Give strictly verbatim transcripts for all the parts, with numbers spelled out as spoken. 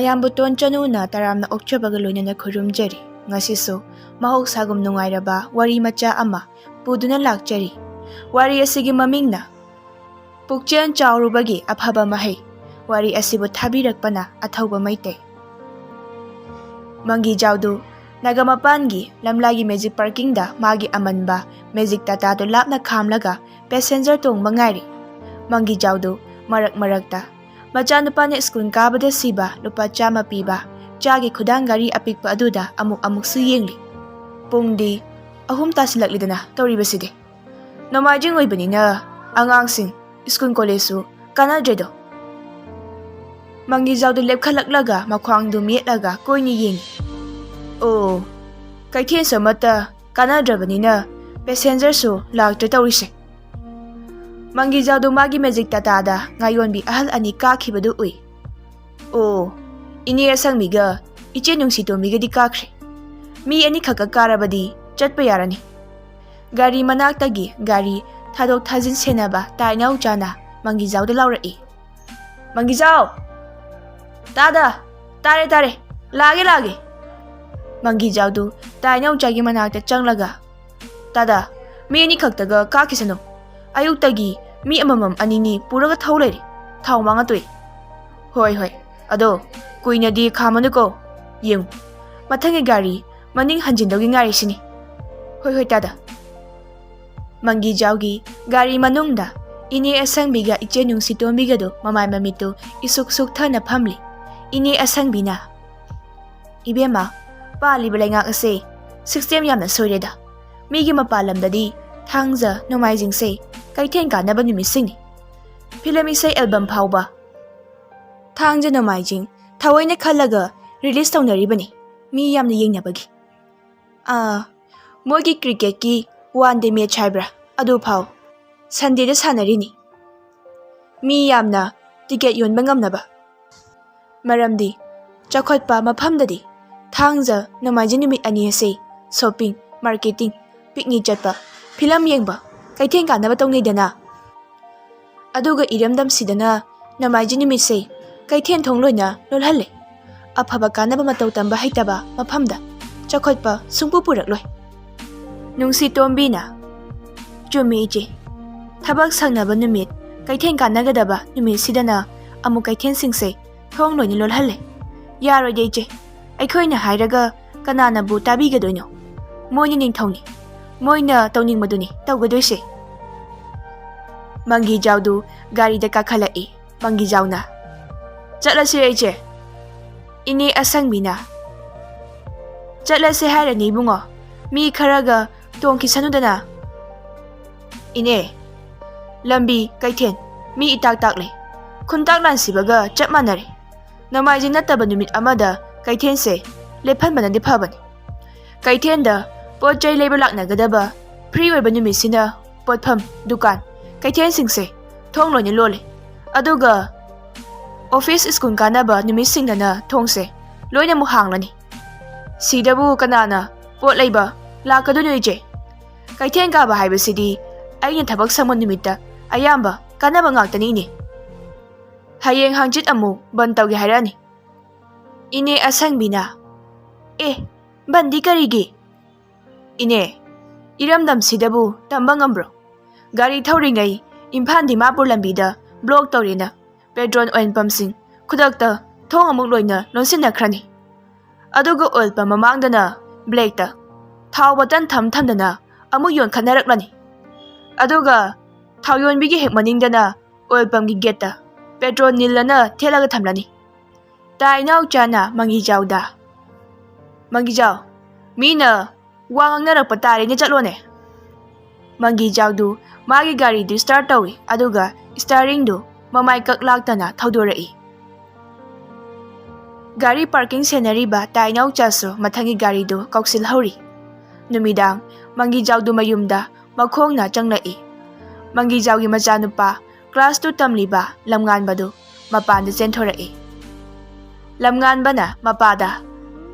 ꯃꯌꯥꯝꯕꯨ ꯇꯣꯟ ꯆꯅꯨꯅ ꯇꯔꯥꯝꯅ ꯑꯣꯛꯆꯕꯒ ꯂꯣꯏꯅꯅ ꯈꯨꯔꯨꯝꯖꯔꯤ꯫ ꯉꯁꯤꯁꯨ ꯃꯍꯧꯁꯥꯒꯨꯝ ꯅꯨꯡꯉꯥꯏꯔꯕ ꯋꯥꯔꯤ ꯃꯆꯥ ꯑꯃ ꯄꯨꯗꯨꯅ ꯂꯥꯛꯆꯔꯤ꯫ ꯋꯥꯔꯤ ꯑꯁꯤꯒꯤ ꯃꯃꯤꯡꯅ ꯄꯨꯛꯆꯦꯜ ꯆꯥꯎꯔꯨꯕꯒꯤ ꯑꯐꯕ ꯃꯍꯩ꯫ ꯋꯥꯔꯤ ꯑꯁꯤꯕꯨ ꯊꯥꯕꯤꯔꯛꯄꯅ ꯑꯊꯧꯕ ꯃꯩꯇꯩ꯫ ꯃꯪꯒꯤ ꯖꯥꯎꯗꯨ ꯅꯥꯒꯥꯃꯄꯥꯟꯒꯤ ꯂꯝꯂꯥꯏꯒꯤ ꯃꯦꯖꯤꯛ ꯄꯥꯔꯀꯤꯡꯗ ꯃꯥꯒꯤ ꯑꯃꯟꯕ ꯃꯦꯖꯤꯛ ꯇꯥꯇꯥꯗꯨ ꯂꯥꯞꯅ ꯈꯥꯝꯂꯒ ꯄꯦꯁꯦꯟꯖꯔ ꯇꯣꯡꯕ ꯉꯥꯏꯔꯤ꯫ ꯃꯪꯒꯤ ꯖꯥꯎꯗꯨ ꯃꯔꯛ ꯃꯔꯛꯇ ꯃꯆꯥꯅꯨꯄꯥꯅ ꯁ꯭ꯀꯨꯜ ꯀꯥꯕꯗ ꯁꯤꯕ ꯂꯨꯄꯥ ꯆꯥꯝꯃ ꯄꯤꯕ ꯆꯥꯒꯤ ꯈꯨꯗꯥꯡ ꯒꯥꯔꯤ ꯑꯄꯤꯛꯄ ꯑꯗꯨꯗ ꯑꯃꯨꯛ ꯑꯃꯨꯛꯁꯨ ꯌꯦꯡꯂꯤ꯫ ꯄꯨꯡꯗꯤ ꯑꯍꯨꯝ ꯇꯥꯁꯤꯜꯂꯛꯂꯤꯗꯅ ꯇꯧꯔꯤꯕꯁꯤꯗꯤ꯫ ꯅꯣꯡꯃꯥꯏꯖꯤꯡ ꯑꯣꯏꯕꯅꯤꯅ ꯑꯉꯥꯡꯁꯤꯡ ꯁ꯭ꯀꯨꯜ ꯀꯣꯂꯦꯖꯁꯨ ꯀꯥꯟꯅꯗ꯭ꯔꯦꯗꯣ꯫ ꯃꯪꯒꯤꯖꯥꯎꯗꯨ ꯂꯦꯞꯈꯠꯂꯛꯂꯒ ꯃꯈ꯭ꯋꯥꯡꯗꯨ ꯃꯦꯠꯂꯒ ꯀꯣꯏꯅ ꯌꯦꯡꯉꯤ꯫ ꯑꯣ, ꯀꯩꯊꯦꯜꯁꯨ ꯑꯃꯠꯇ ꯀꯥꯟꯅꯗ꯭ꯔꯕꯅꯤꯅ ꯄꯦꯁꯦꯟꯖꯔꯁꯨ ꯂꯥꯛꯇ꯭ꯔꯦ ꯇꯧꯔꯤꯁꯦ꯫ ꯃꯪꯒꯤꯖꯥꯎꯗꯨ ꯃꯥꯒꯤ ꯃꯦꯖꯤꯛ ꯇꯥꯇꯥꯗ ꯉꯥꯌꯣꯟꯕꯤ ꯑꯍꯜ ꯑꯅꯤ ꯀꯥꯈꯤꯕꯗꯨ ꯎꯏ꯫ ꯑꯣ, ꯏꯅꯦ ꯑꯁꯪꯕꯤꯒ ꯏꯆꯦ ꯅꯨꯡꯁꯤꯇꯣꯝꯕꯤꯒꯗꯤ ꯀꯥꯈ꯭ꯔꯦ꯫ ꯃꯤ ꯑꯅꯤꯈꯛꯀ ꯀꯥꯔꯕꯗꯤ ꯆꯠꯄ ꯌꯥꯔꯅꯤ꯫ ꯒꯥꯔꯤ ꯃꯅꯥꯛꯇꯒꯤ ꯒꯥꯔꯤ ꯊꯥꯗꯣꯛ ꯊꯥꯖꯤꯟ ꯁꯦꯟꯅꯕ ꯇꯥꯏꯅꯥꯎꯆꯥꯅ ꯃꯪꯒꯤꯖꯥꯎꯗ ꯂꯥꯎꯔꯛꯏ꯫ "ꯃꯪꯒꯤꯖꯥꯎ! ꯇꯥꯗ! ꯇꯥꯔꯦ, ꯇꯥꯔꯦ꯫ ꯂꯥꯛꯑꯒꯦ, ꯂꯥꯛꯑꯒꯦ꯫" ꯃꯪꯒꯤꯖꯥꯎꯗꯨ ꯇꯥꯏꯅꯥꯎꯆꯥꯒꯤ ꯃꯅꯥꯛꯇ ꯆꯪꯂꯒ, "ꯇꯥꯗ, ꯃꯤ ꯑꯅꯤꯈꯛꯇꯒ ꯀꯥꯈꯤꯁꯅꯨ꯫ ꯑꯌꯨꯛꯇꯒꯤ ꯃꯤ ꯑꯃꯃꯝ ꯑꯅꯤꯅꯤ ꯄꯨꯔꯒ ꯊꯧ ꯂꯩꯔꯦ꯫ ꯊꯥꯎ ꯃꯥꯡꯉ ꯇꯣꯛꯑꯦ꯫" "ꯍꯣꯏ, ꯍꯣꯏ꯫ ꯑꯗꯣ ꯀꯨꯏꯅꯗꯤ ꯈꯥꯝꯃꯅꯨꯀꯣ꯫ ꯌꯦꯡꯉꯨ, ꯃꯊꯪꯒꯤ ꯒꯥꯔꯤ ꯃꯅꯤꯡ ꯍꯟꯖꯤꯟꯗꯧꯒꯤ ꯉꯥꯏꯔꯤꯁꯤꯅꯤ꯫" "ꯍꯣꯏ, ꯍꯣꯏ, ꯇꯥꯗ꯫" ꯃꯪꯒꯤꯖꯥꯎꯒꯤ ꯒꯥꯔꯤ ꯃꯅꯨꯡꯗ ꯏꯅꯦ ꯑꯁꯪꯕꯤꯒ ꯏꯆꯦ ꯅꯨꯡꯁꯤꯇꯣꯝꯕꯤꯒꯗꯨ ꯃꯃꯥꯏ ꯃꯃꯤꯠꯇꯨ ꯏꯁꯨꯛ ꯁꯨꯛꯊꯅ ꯐꯝꯂꯤ꯫ ꯏꯅꯦ ꯑꯁꯪꯕꯤꯅ, "ꯏꯕꯦꯝꯃ, ꯄꯥꯜꯂꯤꯕ ꯂꯩꯉꯥꯛ ꯑꯁꯦ ꯁꯤꯁꯇꯦꯝ ꯌꯥꯝꯅ ꯁꯣꯏꯔꯦꯗ꯫ ꯃꯤꯒꯤ ꯃꯄꯥꯟ ꯂꯝꯗꯗꯤ ꯊꯥꯡꯖ, ꯅꯣꯡꯃꯥꯏꯖꯤꯡꯁꯦ ꯀꯩꯊꯦꯜ ꯀꯥꯟꯅꯕ ꯅꯨꯃꯤꯠꯁꯤꯡꯅꯤ꯫ ꯐꯤꯂꯝ ꯏꯁꯩ ꯑꯦꯜꯕꯝ ꯐꯥꯎꯕ ꯊꯥꯡꯖ, ꯅꯣꯡꯃꯥꯏꯖꯤꯡ ꯊꯑꯣꯏꯅ ꯈꯜꯂꯒ ꯔꯤꯂꯤꯁ ꯇꯧꯅꯔꯤꯕꯅꯤ, ꯃꯤ ꯌꯥꯝꯅ ꯌꯦꯡꯅꯕꯒꯤ꯫ ꯑꯥ, ꯃꯣꯏꯒꯤ ꯀ꯭ꯔꯤꯀꯦꯠꯀꯤ ꯋꯥꯟ ꯗꯦ ꯃꯦꯠꯆ ꯍꯥꯏꯕ꯭ꯔꯥ, ꯑꯗꯨꯐꯥꯎ ꯁꯟꯗꯦꯗ ꯁꯥꯟꯅꯔꯤꯅꯤ, ꯃꯤ ꯌꯥꯝꯅ ꯇꯤꯀꯦꯠ ꯌꯣꯟꯕ ꯉꯝꯅꯕ꯫ ꯃꯔꯝꯗꯤ ꯆꯥꯎꯈꯠꯄ ꯃꯐꯝꯗꯗꯤ ꯊꯥꯡꯖ, ꯅꯣꯡꯃꯥꯏꯖꯤꯡ ꯅꯨꯃꯤꯠ ꯑꯅꯤ ꯑꯁꯤ ꯁꯣꯄꯤꯡ, ꯃꯥꯔꯀꯦꯇꯤꯡ, ꯄꯤꯛꯅꯤꯛ ꯆꯠꯄ, ꯐꯤꯂꯝ ꯌꯦꯡꯕ, ꯀꯩꯊꯦꯜ ꯀꯥꯟꯅꯕ ꯇꯧꯅꯩꯗꯅ꯫ ꯑꯗꯨꯒ ꯏꯔꯝꯗꯝꯁꯤꯗꯅ ꯅꯣꯡꯃꯥꯏꯖꯤꯡ ꯅꯨꯃꯤꯠꯁꯦ ꯀꯩꯊꯦꯜ ꯊꯣꯡ ꯂꯣꯏꯅ ꯂꯣꯜꯍꯜꯂꯦ꯫ ꯑꯐꯕ ꯀꯥꯟꯅꯕ ꯃꯇꯧ ꯇꯝꯕ ꯍꯩꯇꯕ ꯃꯐꯝꯗ ꯆꯥꯎꯈꯠꯄ ꯁꯨꯡꯄꯨ ꯄꯨꯔꯛꯂꯣꯏ꯫ ꯅꯨꯡꯁꯤ ꯇꯣꯝꯕꯤꯅ, "ꯆꯨꯝꯃꯤ ꯏꯆꯦ, ꯊꯕꯛ ꯁꯪꯅꯕ ꯅꯨꯃꯤꯠ ꯀꯩꯊꯦꯜ ꯀꯥꯟꯅꯒꯗꯕ ꯅꯨꯃꯤꯠꯁꯤꯗꯅ ꯑꯃꯨꯛ ꯀꯩꯊꯦꯜꯁꯤꯡꯁꯦ ꯊꯣꯡ ꯂꯣꯏꯅ ꯂꯣꯜꯍꯜꯂꯦ꯫ ꯌꯥꯔꯣꯏꯗ ꯏꯆꯦ, ꯑꯩꯈꯣꯏꯅ ꯍꯥꯏꯔꯒ ꯀꯅꯥꯅꯕꯨ ꯇꯥꯕꯤꯒꯗꯣꯏꯅꯣ? ꯃꯣꯏꯅ ꯅꯤꯡꯊꯧꯅꯤ, ꯃꯣꯏꯅ ꯇꯧꯅꯤꯡꯕꯗꯨꯅꯤ ꯇꯧꯒꯗꯣꯏꯁꯦ꯫" ꯃꯪꯒꯤꯖꯥꯎꯗꯨ ꯒꯥꯔꯤꯗ ꯀꯥꯈꯠꯂꯛꯏ꯫ ꯃꯪꯒꯤꯖꯥꯎꯅ, "ꯆꯠꯂꯁꯤꯔ ꯏꯆꯦ?" ꯏꯅꯦ ꯑꯁꯪꯕꯤꯅ, "ꯆꯠꯂꯁꯦ ꯍꯥꯏꯔꯅꯤ ꯏꯕꯨꯡꯉꯣ, ꯃꯤ ꯈꯔꯒ ꯇꯣꯡꯈꯤꯁꯅꯨꯗꯅ꯫" "ꯏꯅꯦ, ꯂꯝꯕꯤ ꯀꯩꯊꯦꯜ ꯃꯤ ꯏꯇꯥꯛ ꯇꯥꯛꯂꯦ, ꯈꯨꯟꯇꯥꯛ ꯂꯥꯟꯁꯤꯕꯒ ꯆꯞ ꯃꯥꯟꯅꯔꯦ꯫ ꯅꯣꯡꯃꯥꯏꯖꯤꯡ ꯅꯠꯇꯕ ꯅꯨꯃꯤꯠ ꯑꯃꯗ ꯀꯩꯊꯦꯜꯁꯦ ꯂꯦꯞꯍꯟꯕꯅꯗꯤ ꯐꯕꯅꯤ꯫ ꯀꯩꯊꯦꯜꯗ ꯄꯣꯠ ꯆꯩ ꯂꯩꯕ ꯂꯥꯛꯅꯒꯗꯕ ꯐ꯭ꯔꯤ ꯑꯣꯏꯕ ꯅꯨꯃꯤꯠꯁꯤꯅ ꯄꯣꯠꯐꯝ, ꯗꯨꯀꯥꯟ, ꯀꯩꯊꯦꯜꯁꯤꯡꯁꯦ ꯊꯣꯡ ꯂꯣꯏꯅ ꯂꯣꯜꯂꯦ꯫ ꯑꯗꯨꯒ ꯑꯣꯐꯤꯁ ꯁ꯭ꯀꯨꯜ ꯀꯥꯟꯅꯕ ꯅꯨꯃꯤꯠꯁꯤꯡꯗꯅ ꯊꯣꯡꯁꯦ ꯂꯣꯏꯅꯃꯛ ꯍꯥꯡꯂꯅꯤ꯫ ꯁꯤꯗꯕꯨ ꯀꯅꯥꯅ ꯄꯣꯠ ꯂꯩꯕ ꯂꯥꯛꯀꯗꯣꯏꯅꯣ ꯏꯆꯦ? ꯀꯩꯊꯦꯜ ꯀꯥꯕ ꯍꯥꯏꯕꯁꯤꯗꯤ ꯑꯩꯅ ꯊꯕꯛ ꯁꯪꯕ ꯅꯨꯃꯤꯠꯇ ꯑꯌꯥꯝꯕ ꯀꯥꯟꯅꯕ ꯉꯥꯛꯇꯅꯤ ꯏꯅꯦ꯫ ꯍꯌꯦꯡ ꯍꯪꯆꯤꯠ ꯑꯃꯨꯛ ꯕꯟ ꯇꯧꯒꯦ ꯍꯥꯏꯔꯛꯑꯅꯤ꯫" ꯏꯅꯦ ꯑꯁꯪꯕꯤꯅ, "ꯑꯦ, ꯕꯟꯗꯤ ꯀꯔꯤꯒꯤ?" "ꯏꯅꯦ, ꯏꯔꯝꯗꯝꯁꯤꯗꯕꯨ ꯇꯝꯕ ꯉꯝꯕ꯭ꯔꯣ? ꯒꯥꯔꯤ ꯊꯧꯔꯤꯉꯩ ꯏꯝꯐꯥꯜ ꯗꯤꯃꯥꯄꯨꯔ ꯂꯝꯕꯤꯗ ꯕ꯭ꯂꯣꯛ ꯇꯧꯔꯦꯅ ꯄꯦꯇ꯭ꯔꯣꯜ ꯑꯣꯏꯜ ꯄꯝꯁꯤꯡ ꯈꯨꯗꯛꯇ ꯊꯣꯡ ꯑꯃꯨꯛ ꯂꯣꯏꯅ ꯂꯣꯟꯁꯤꯟꯅꯈ꯭ꯔꯅꯤ꯫ ꯑꯗꯨꯒ ꯑꯣꯏꯜ ꯄꯝ ꯃꯃꯥꯡꯗꯅ ꯕ꯭ꯂꯦꯛꯇ ꯊꯥꯎ ꯕꯇꯟ ꯊꯝ ꯊꯝꯗꯅ ꯑꯃꯨꯛ ꯌꯣꯟꯈꯠꯅꯔꯛꯂꯅꯤ꯫ ꯑꯗꯨꯒ ꯊꯥꯎ ꯌꯣꯟꯕꯤꯒꯤ ꯍꯦꯛ ꯃꯅꯤꯡꯗꯅ ꯑꯣꯏꯜ ꯄꯝꯒꯤ ꯒꯦꯠꯇ ꯄꯦꯇ꯭ꯔꯣꯜ ꯅꯤꯜꯂꯅ ꯊꯦꯠꯂꯒ ꯊꯝꯂꯅꯤ꯫" ꯇꯥ ꯏꯅꯥꯎꯆꯥꯅ ꯃꯪꯒꯤꯖꯥꯎꯗ, "ꯃꯪꯒꯤꯖꯥꯎ, ꯃꯤꯅ ꯋꯥ ꯉꯥꯡꯅꯔꯛꯄ ꯇꯥꯔꯦꯅꯦ, ꯆꯠꯂꯣꯅꯦ꯫" ꯃꯪꯒꯤꯖꯥꯎꯗꯨ ꯃꯥꯒꯤ ꯒꯥꯔꯤꯗꯨ ꯁ꯭ꯇꯥꯔꯠ ꯇꯧꯏ, ꯑꯗꯨꯒ ꯁ꯭ꯇꯥꯔꯤꯡꯗꯨ ꯃꯃꯥꯏ ꯀꯛ ꯂꯥꯛꯇꯅ ꯊꯧꯗꯣꯔꯛꯏ꯫ ꯒꯥꯔꯤ ꯄꯥꯔꯀꯤꯡ ꯁꯦꯟꯅꯔꯤꯕ ꯇꯥ ꯏꯅꯥꯎꯆꯥꯁꯨ ꯃꯊꯪꯒꯤ ꯒꯥꯔꯤꯗꯨ ꯀꯧꯁꯤꯜꯍꯧꯔꯤ꯫ ꯅꯨꯃꯤꯗꯥꯡ ꯃꯪꯒꯤꯖꯥꯎꯗꯨ ꯃꯌꯨꯝꯗ ꯃꯈꯣꯡꯅ ꯆꯪꯂꯛꯏ꯫ ꯃꯪꯒꯤꯖꯥꯎꯒꯤ ꯃꯆꯥꯅꯨꯄꯥ ꯀ꯭ꯂꯥꯁ ꯇꯨ ꯇꯝꯂꯤꯕ ꯂꯝꯉꯥꯟꯕꯗꯨ ꯃꯄꯥꯟꯗ ꯆꯦꯟꯊꯣꯔꯛꯏ꯫ ꯂꯝꯉꯥꯟꯕꯅ ꯃꯄꯥꯗ,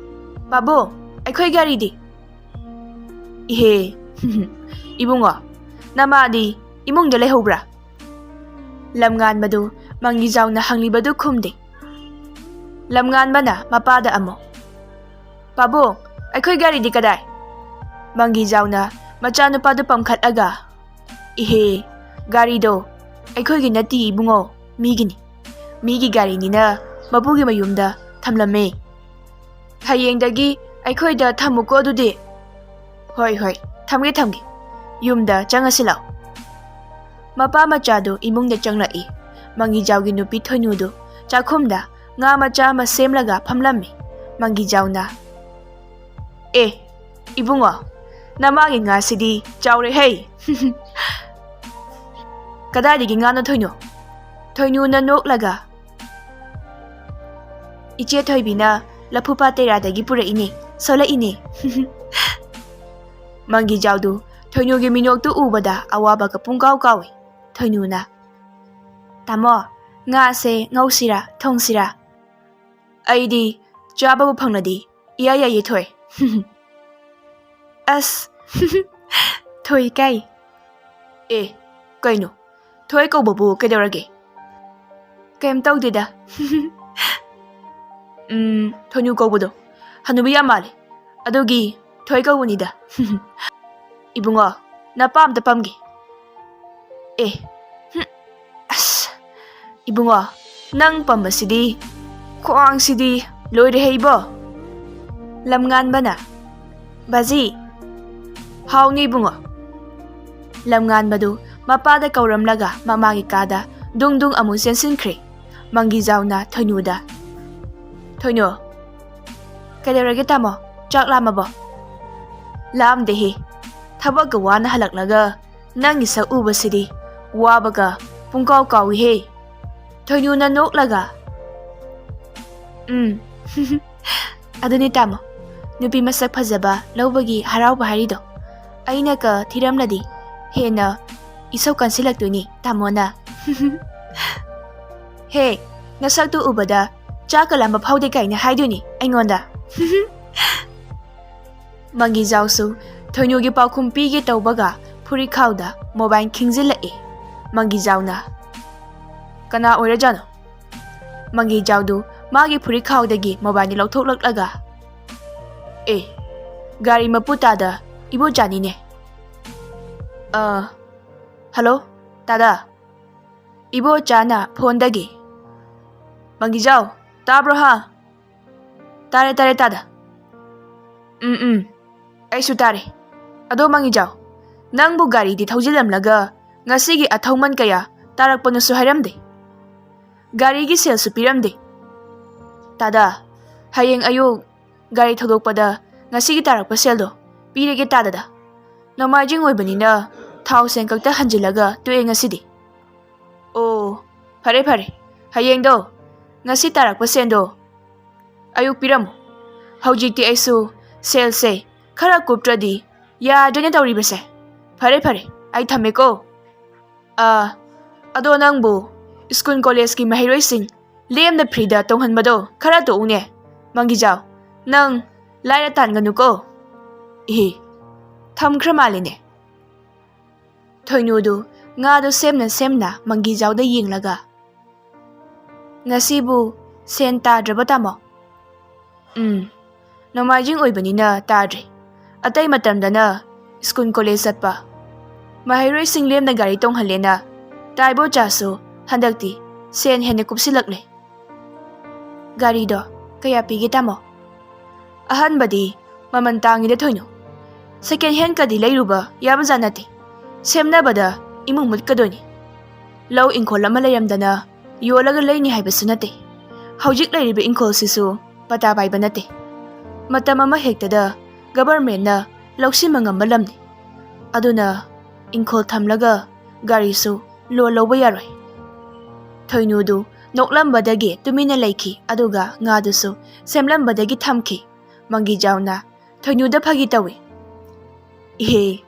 "ꯄꯥꯕꯨꯡ, ꯑꯩꯈꯣꯏ ꯒꯥꯔꯤꯗꯤ?" "ꯏꯍꯦ, ꯏꯕꯨꯡꯉꯣ, ꯅꯃꯥꯗꯤ ꯏꯃꯨꯡꯗ ꯂꯩꯍꯧꯕ꯭ꯔꯥ?" ꯂꯝꯉꯥꯟꯕꯗꯨ ꯃꯪꯒꯤꯖꯥꯎꯅ ꯍꯪꯂꯤꯕꯗꯨ ꯈꯨꯝꯗꯦ꯫ ꯂꯝꯉꯥꯟꯕꯅ ꯃꯄꯥꯗ ꯑꯃꯨꯛ, "ꯄꯥꯕꯨꯡ, ꯑꯩꯈꯣꯏ ꯒꯥꯔꯤꯗꯤ ꯀꯗꯥꯏ?" ꯃꯪꯒꯤꯖꯥꯎꯅ ꯃꯆꯥꯅꯨꯄꯥꯗꯨ ꯄꯝꯈꯠꯂꯒ, "ꯏꯍꯦ, ꯒꯥꯔꯤꯗꯣ ꯑꯩꯈꯣꯏꯒꯤ ꯅꯠꯇꯦ ꯏꯕꯨꯡꯉꯣ, ꯃꯤꯒꯤꯅꯤ꯫ ꯃꯤꯒꯤ ꯒꯥꯔꯤꯅꯤꯅ ꯃꯄꯨꯒꯤ ꯃꯌꯨꯝꯗ ꯊꯝꯂꯝꯃꯦ꯫ ꯍꯌꯦꯡꯗꯒꯤ ꯑꯩꯈꯣꯏꯗ ꯊꯝꯃꯨꯀꯣ ꯑꯗꯨꯗꯤ꯫" "ꯍꯣꯏ, ꯍꯣꯏ, ꯊꯝꯒꯦ, ꯊꯝꯒꯦ꯫ ꯌꯨꯝꯗ ꯆꯪꯉꯁꯤ ꯂꯥꯛꯑꯣ꯫" ꯃꯄꯥ ꯃꯆꯥꯗꯨ ꯏꯃꯨꯡꯗ ꯆꯪꯂꯛꯏ꯫ ꯃꯪꯒꯤꯖꯥꯎꯒꯤ ꯅꯨꯄꯤ ꯊꯣꯏꯅꯨꯗꯨ ꯆꯥꯛꯈꯨꯝꯗ ꯉꯥ ꯃꯆꯥ ꯑꯃ ꯁꯦꯝꯂꯒ ꯐꯝꯂꯝꯃꯤ꯫ ꯃꯪꯒꯤꯖꯥꯎꯅ, "ꯑꯦ, ꯏꯕꯨꯡꯉꯣ, ꯅꯃꯥꯒꯤ ꯉꯥꯁꯤꯗꯤ ꯆꯥꯎꯔꯦ ꯍꯩ!" "ꯀꯗꯥꯏꯗꯒꯤ ꯉꯥꯅꯣ ꯊꯣꯏꯅꯨ?" ꯊꯣꯏꯅꯨꯅ ꯅꯣꯛꯂꯒ, "ꯏꯆꯦ ꯊꯣꯏꯕꯤꯅ ꯂꯐꯨꯄꯥꯠ ꯇꯦꯔꯥꯗꯒꯤ ꯄꯨꯔꯛꯏꯅꯦ, ꯁꯣꯂꯛꯏꯅꯦ꯫" ꯃꯪꯒꯤꯖꯥꯎꯗꯨ ꯊꯣꯏꯅꯨꯒꯤ ꯃꯤꯅꯣꯛꯇꯨ ꯎꯕꯗ ꯑꯋꯥꯕꯒ ꯄꯨꯡꯀꯥꯎ ꯀꯥꯎꯏ꯫ ꯊꯣꯏꯅꯨꯅ, "ꯇꯥꯃꯣ, ꯉꯥꯁꯦ ꯉꯧꯁꯤꯔꯥ, ꯊꯣꯡꯁꯤꯔꯥ?" "ꯑꯩꯗꯤ ꯆꯥꯕꯕꯨ ꯐꯪꯂꯗꯤ ꯏꯌꯥ ꯌꯥꯏꯌꯦ ꯊꯣꯏ꯫" "ꯑꯁ, ꯊꯣꯏ ꯀꯥꯏ꯫" "ꯑꯦ, ꯀꯩꯅꯣ? ꯊꯣꯏ ꯀꯧꯕꯕꯨ ꯀꯩꯗꯧꯔꯒꯦ?" "ꯀꯩꯝ ꯇꯧꯗꯦꯗ꯫" "ꯎꯝ, ꯊꯣꯏꯅꯨ ꯀꯧꯕꯗꯣ ꯍꯅꯨꯕꯤ ꯌꯥꯝ ꯃꯥꯜꯂꯦ, ꯑꯗꯨꯒꯤ ꯊꯣꯏ ꯀꯧꯕꯅꯤꯗ꯫" "ꯏꯕꯨꯡꯉꯣ, ꯅꯄꯥ ꯑꯝꯇ ꯄꯝꯒꯦ꯫" "ꯑꯦ, ꯍꯨꯝ, ꯑꯁ, ꯏꯕꯨꯡꯉꯣ, ꯅꯪ ꯄꯝꯕꯁꯤꯗꯤ ꯈ꯭ꯋꯥꯡꯁꯤꯗꯤ ꯂꯣꯏꯔꯦ ꯍꯩꯕꯣ꯫" ꯂꯝꯉꯥꯟꯕꯅ, "ꯕꯥꯖꯤ, ꯍꯥꯎꯅꯤ ꯏꯕꯨꯡꯉꯣ꯫" ꯂꯝꯉꯥꯟꯕꯗꯨ ꯃꯄꯥꯗ ꯀꯧꯔꯝꯂꯒ ꯃꯃꯥꯒꯤ ꯀꯥꯗ ꯗꯨꯡ ꯗꯨꯡ ꯑꯃꯨꯛ ꯆꯦꯟꯁꯤꯟꯈ꯭ꯔꯦ꯫ ꯃꯪꯒꯤꯖꯥꯎꯅ ꯊꯣꯏꯅꯨꯗ, "ꯊꯣꯏꯅꯨ, ꯀꯩꯗꯧꯔꯒꯦ ꯇꯥꯃꯣ? ꯆꯥꯛ ꯂꯥꯝꯃꯕꯣ?" "ꯂꯥꯝꯗꯦꯍꯦ꯫ ꯊꯕꯛꯀ ꯋꯥꯅ ꯍꯜꯂꯛꯂꯒ ꯅꯪꯒꯤ ꯁꯛ ꯎꯕꯁꯤꯗꯤ ꯋꯥꯕꯒ ꯄꯨꯡꯀꯥꯎ ꯀꯥꯎꯏꯍꯦ꯫" ꯊꯣꯏꯅꯨꯅ ꯅꯣꯛꯂꯒ, "ꯎꯝ, ꯑꯗꯨꯅꯤ ꯇꯥꯃꯣ, ꯅꯨꯄꯤ ꯃꯁꯛ ꯐꯖꯕ ꯂꯧꯕꯒꯤ ꯍꯔꯥꯎꯕ ꯍꯥꯏꯔꯤꯗꯣ꯫ ꯑꯩꯅꯀ ꯊꯤꯔꯝꯂꯗꯤ ꯍꯦꯟꯅ ꯏꯁꯧ ꯀꯟꯁꯤꯜꯂꯛꯇꯣꯏꯅꯤ ꯇꯥꯃꯣꯅ꯫" "ꯍꯦ, ꯅꯁꯛꯇꯨ ꯎꯕꯗ ꯆꯥꯛꯀ ꯂꯥꯝꯕ ꯐꯥꯎꯗꯦ ꯀꯥꯏꯅ ꯍꯥꯏꯗꯣꯏꯅꯤ ꯑꯩꯉꯣꯟꯗ꯫" ꯃꯪꯒꯤꯖꯥꯎꯁꯨ ꯊꯣꯏꯅꯨꯒꯤ ꯄꯥꯎꯈꯨꯝ ꯄꯤꯒꯦ ꯇꯧꯕꯒ ꯐꯨꯔꯤꯠꯈꯥꯎꯗ ꯃꯣꯕꯥꯏꯜ ꯈꯤꯡꯖꯤꯜꯂꯛꯏ꯫ ꯃꯪꯒꯤꯖꯥꯎꯅ, "ꯀꯅꯥ ꯑꯣꯏꯔꯖꯥꯠꯅꯣ?" ꯃꯪꯒꯤꯖꯥꯎꯗꯨ ꯃꯥꯒꯤ ꯐꯨꯔꯤꯠ ꯈꯥꯎꯗꯒꯤ ꯃꯣꯕꯥꯏꯜꯗꯨ ꯂꯧꯊꯣꯛꯂꯛꯂꯒ, "ꯑꯦ, ꯒꯥꯔꯤ ꯃꯄꯨ ꯇꯥꯗ, ꯏꯕꯣꯆꯥꯅꯤꯅꯦ꯫ ꯑ, ꯍꯜꯂꯣ, ꯇꯥꯗ꯫ ꯏꯕꯣꯆꯥꯅ ꯐꯣꯟꯗꯒꯤ꯫ ꯃꯪꯒꯤꯖꯥꯎ, ꯇꯥꯕ꯭ꯔꯣ ꯍꯥ?" "ꯇꯥꯔꯦ, ꯇꯥꯔꯦ, ꯇꯥꯗ꯫ ꯎꯝ, ꯎꯝ, ꯑꯩꯁꯨ ꯇꯥꯔꯦ꯫ ꯑꯗꯣ ꯃꯪꯒꯤꯖꯥꯎ, ꯅꯪꯕꯨ ꯒꯥꯔꯤꯗꯤ ꯊꯧꯖꯤꯜꯂꯝꯂꯒ ꯉꯁꯤꯒꯤ ꯑꯊꯧꯃꯟ ꯀꯌꯥ ꯇꯥꯔꯛꯄꯅꯣꯁꯨ ꯍꯥꯏꯔꯝꯗꯦ꯫ ꯒꯥꯔꯤꯒꯤ ꯁꯦꯜꯁꯨ ꯄꯤꯔꯝꯗꯦ꯫ ꯇꯥꯗ, ꯍꯌꯦꯡ ꯑꯌꯨꯛ ꯒꯥꯔꯤ ꯊꯧꯗꯣꯛꯄꯗ ꯉꯁꯤꯒꯤ ꯇꯥꯔꯛꯄ ꯁꯦꯜꯗꯣ ꯄꯤꯔꯒꯦ ꯇꯥꯗꯗ꯫ ꯅꯣꯡꯃꯥꯏꯖꯤꯡ ꯑꯣꯏꯕꯅꯤꯅ ꯊꯥꯎ ꯁꯦꯟ ꯈꯛꯇ ꯍꯟꯖꯤꯜꯂꯒ ꯇꯣꯛꯑꯦ ꯉꯁꯤꯗꯤ꯫" "ꯑꯣ, ꯐꯔꯦ, ꯐꯔꯦ꯫ ꯍꯌꯦꯡꯗꯣ, ꯉꯁꯤ ꯇꯥꯔꯛꯄ ꯁꯦꯟꯗꯣ ꯑꯌꯨꯛ ꯄꯤꯔꯝꯃꯨ꯫ ꯍꯧꯖꯤꯛꯇꯤ ꯑꯩꯁꯨ ꯁꯦꯜꯁꯦ ꯈꯔ ꯀꯨꯞꯇ꯭ꯔꯗꯤ ꯌꯥꯗ꯭ꯔꯦꯅ ꯇꯧꯔꯤꯕꯁꯦ꯫ ꯐꯔꯦ, ꯐꯔꯦ, ꯑꯩ ꯊꯝꯃꯦꯀꯣ꯫ ꯑꯥ, ꯑꯗꯣ ꯅꯪꯕꯨ ꯁ꯭ꯀꯨꯜ ꯀꯣꯂꯦꯖꯀꯤ ꯃꯍꯩꯔꯣꯏꯁꯤꯡ ꯂꯦꯝꯅ ꯐ꯭ꯔꯤꯗ ꯇꯣꯡꯍꯟꯕꯗꯣ ꯈꯔ ꯇꯣꯛꯎꯅꯦ, ꯃꯪꯒꯤꯖꯥꯎ꯫ ꯅꯪ ꯂꯥꯏꯔ ꯇꯥꯟꯒꯅꯨꯀꯣ꯫" ꯏꯍꯦ, ꯊꯝꯈ꯭ꯔ ꯃꯥꯜꯂꯦꯅꯦ꯫ ꯊꯣꯏꯅꯨꯗꯨ ꯉꯥꯗꯨ ꯁꯦꯝꯅ ꯁꯦꯝꯅ ꯃꯪꯒꯤꯖꯥꯎꯗ ꯌꯦꯡꯂꯒ, "ꯉꯁꯤꯕꯨ ꯁꯦꯟ ꯇꯥꯗ꯭ꯔꯕ, ꯇꯥꯃꯣ?" "ꯎꯝ, ꯅꯣꯡꯃꯥꯏꯖꯤꯡ ꯑꯣꯏꯕꯅꯤꯅ ꯇꯥꯗ꯭ꯔꯦ꯫ ꯑꯇꯩ ꯃꯇꯝꯗꯅ ꯁ꯭ꯀꯨꯜ ꯀꯣꯂꯦꯖ ꯆꯠꯄ, ꯃꯍꯩꯔꯣꯏꯁꯤꯡ ꯂꯦꯝꯅ ꯒꯥꯔꯤ ꯇꯣꯡꯍꯜꯂꯦꯅ ꯇꯥꯏꯕꯣꯆꯥꯁꯨ ꯍꯟꯗꯛꯇꯤ ꯁꯦꯟ ꯍꯦꯟꯅ ꯀꯨꯞꯁꯤꯜꯂꯛꯂꯦ꯫" "ꯒꯥꯔꯤꯗꯣ ꯀꯌꯥ ꯄꯤꯒꯦ, ꯇꯥꯃꯣ?" "ꯑꯍꯟꯕꯗꯤ ꯃꯃꯜ ꯇꯥꯡꯉꯤꯗ, ꯊꯣꯏꯅꯨ꯫ ꯁꯦꯀꯦꯟ ꯍꯦꯟꯀꯗꯤ ꯂꯩꯔꯨꯕ ꯌꯥꯕꯖꯥꯠ ꯅꯠꯇꯦ꯫ ꯁꯦꯝꯅꯕꯗ ꯏꯃꯨꯡ ꯃꯨꯠꯀꯗꯣꯏꯅꯤ꯫ ꯂꯧ ꯏꯪꯈꯣꯜ ꯑꯃ ꯂꯩꯔꯝꯗꯅ ꯌꯣꯜꯂꯒ ꯂꯩꯅꯤ ꯍꯥꯏꯕꯁꯨ ꯅꯠꯇꯦ꯫ ꯍꯧꯖꯤꯛ ꯂꯩꯔꯤꯕ ꯏꯪꯈꯣꯜꯁꯤꯁꯨ ꯄꯇꯥ ꯄꯥꯏꯕ ꯅꯠꯇꯦ꯫ ꯃꯇꯝ ꯑꯃ ꯍꯦꯛꯇꯗ ꯒꯕꯔꯃꯦꯟꯅ ꯂꯧꯁꯤꯟꯕ ꯉꯝꯕ ꯂꯝꯅꯤ꯫ ꯑꯗꯨꯅ ꯏꯪꯈꯣꯜ ꯊꯝꯂꯒ ꯒꯥꯔꯤꯁꯨ ꯂꯣꯟ ꯂꯧꯕ ꯌꯥꯔꯣꯏ꯫" ꯊꯣꯏꯅꯨꯗꯨ ꯅꯣꯛꯂꯝꯕꯗꯒꯤ ꯇꯨꯃꯤꯟꯅ ꯂꯩꯈꯤ, ꯑꯗꯨꯒ ꯉꯥꯗꯨꯁꯨ ꯁꯦꯝꯂꯝꯕꯗꯒꯤ ꯊꯝꯈꯤ꯫ ꯃꯪꯒꯤꯖꯥꯎꯅ ꯊꯣꯏꯅꯨꯗ ꯐꯥꯒꯤ ꯇꯧꯏ꯫ "ꯏꯍꯦ,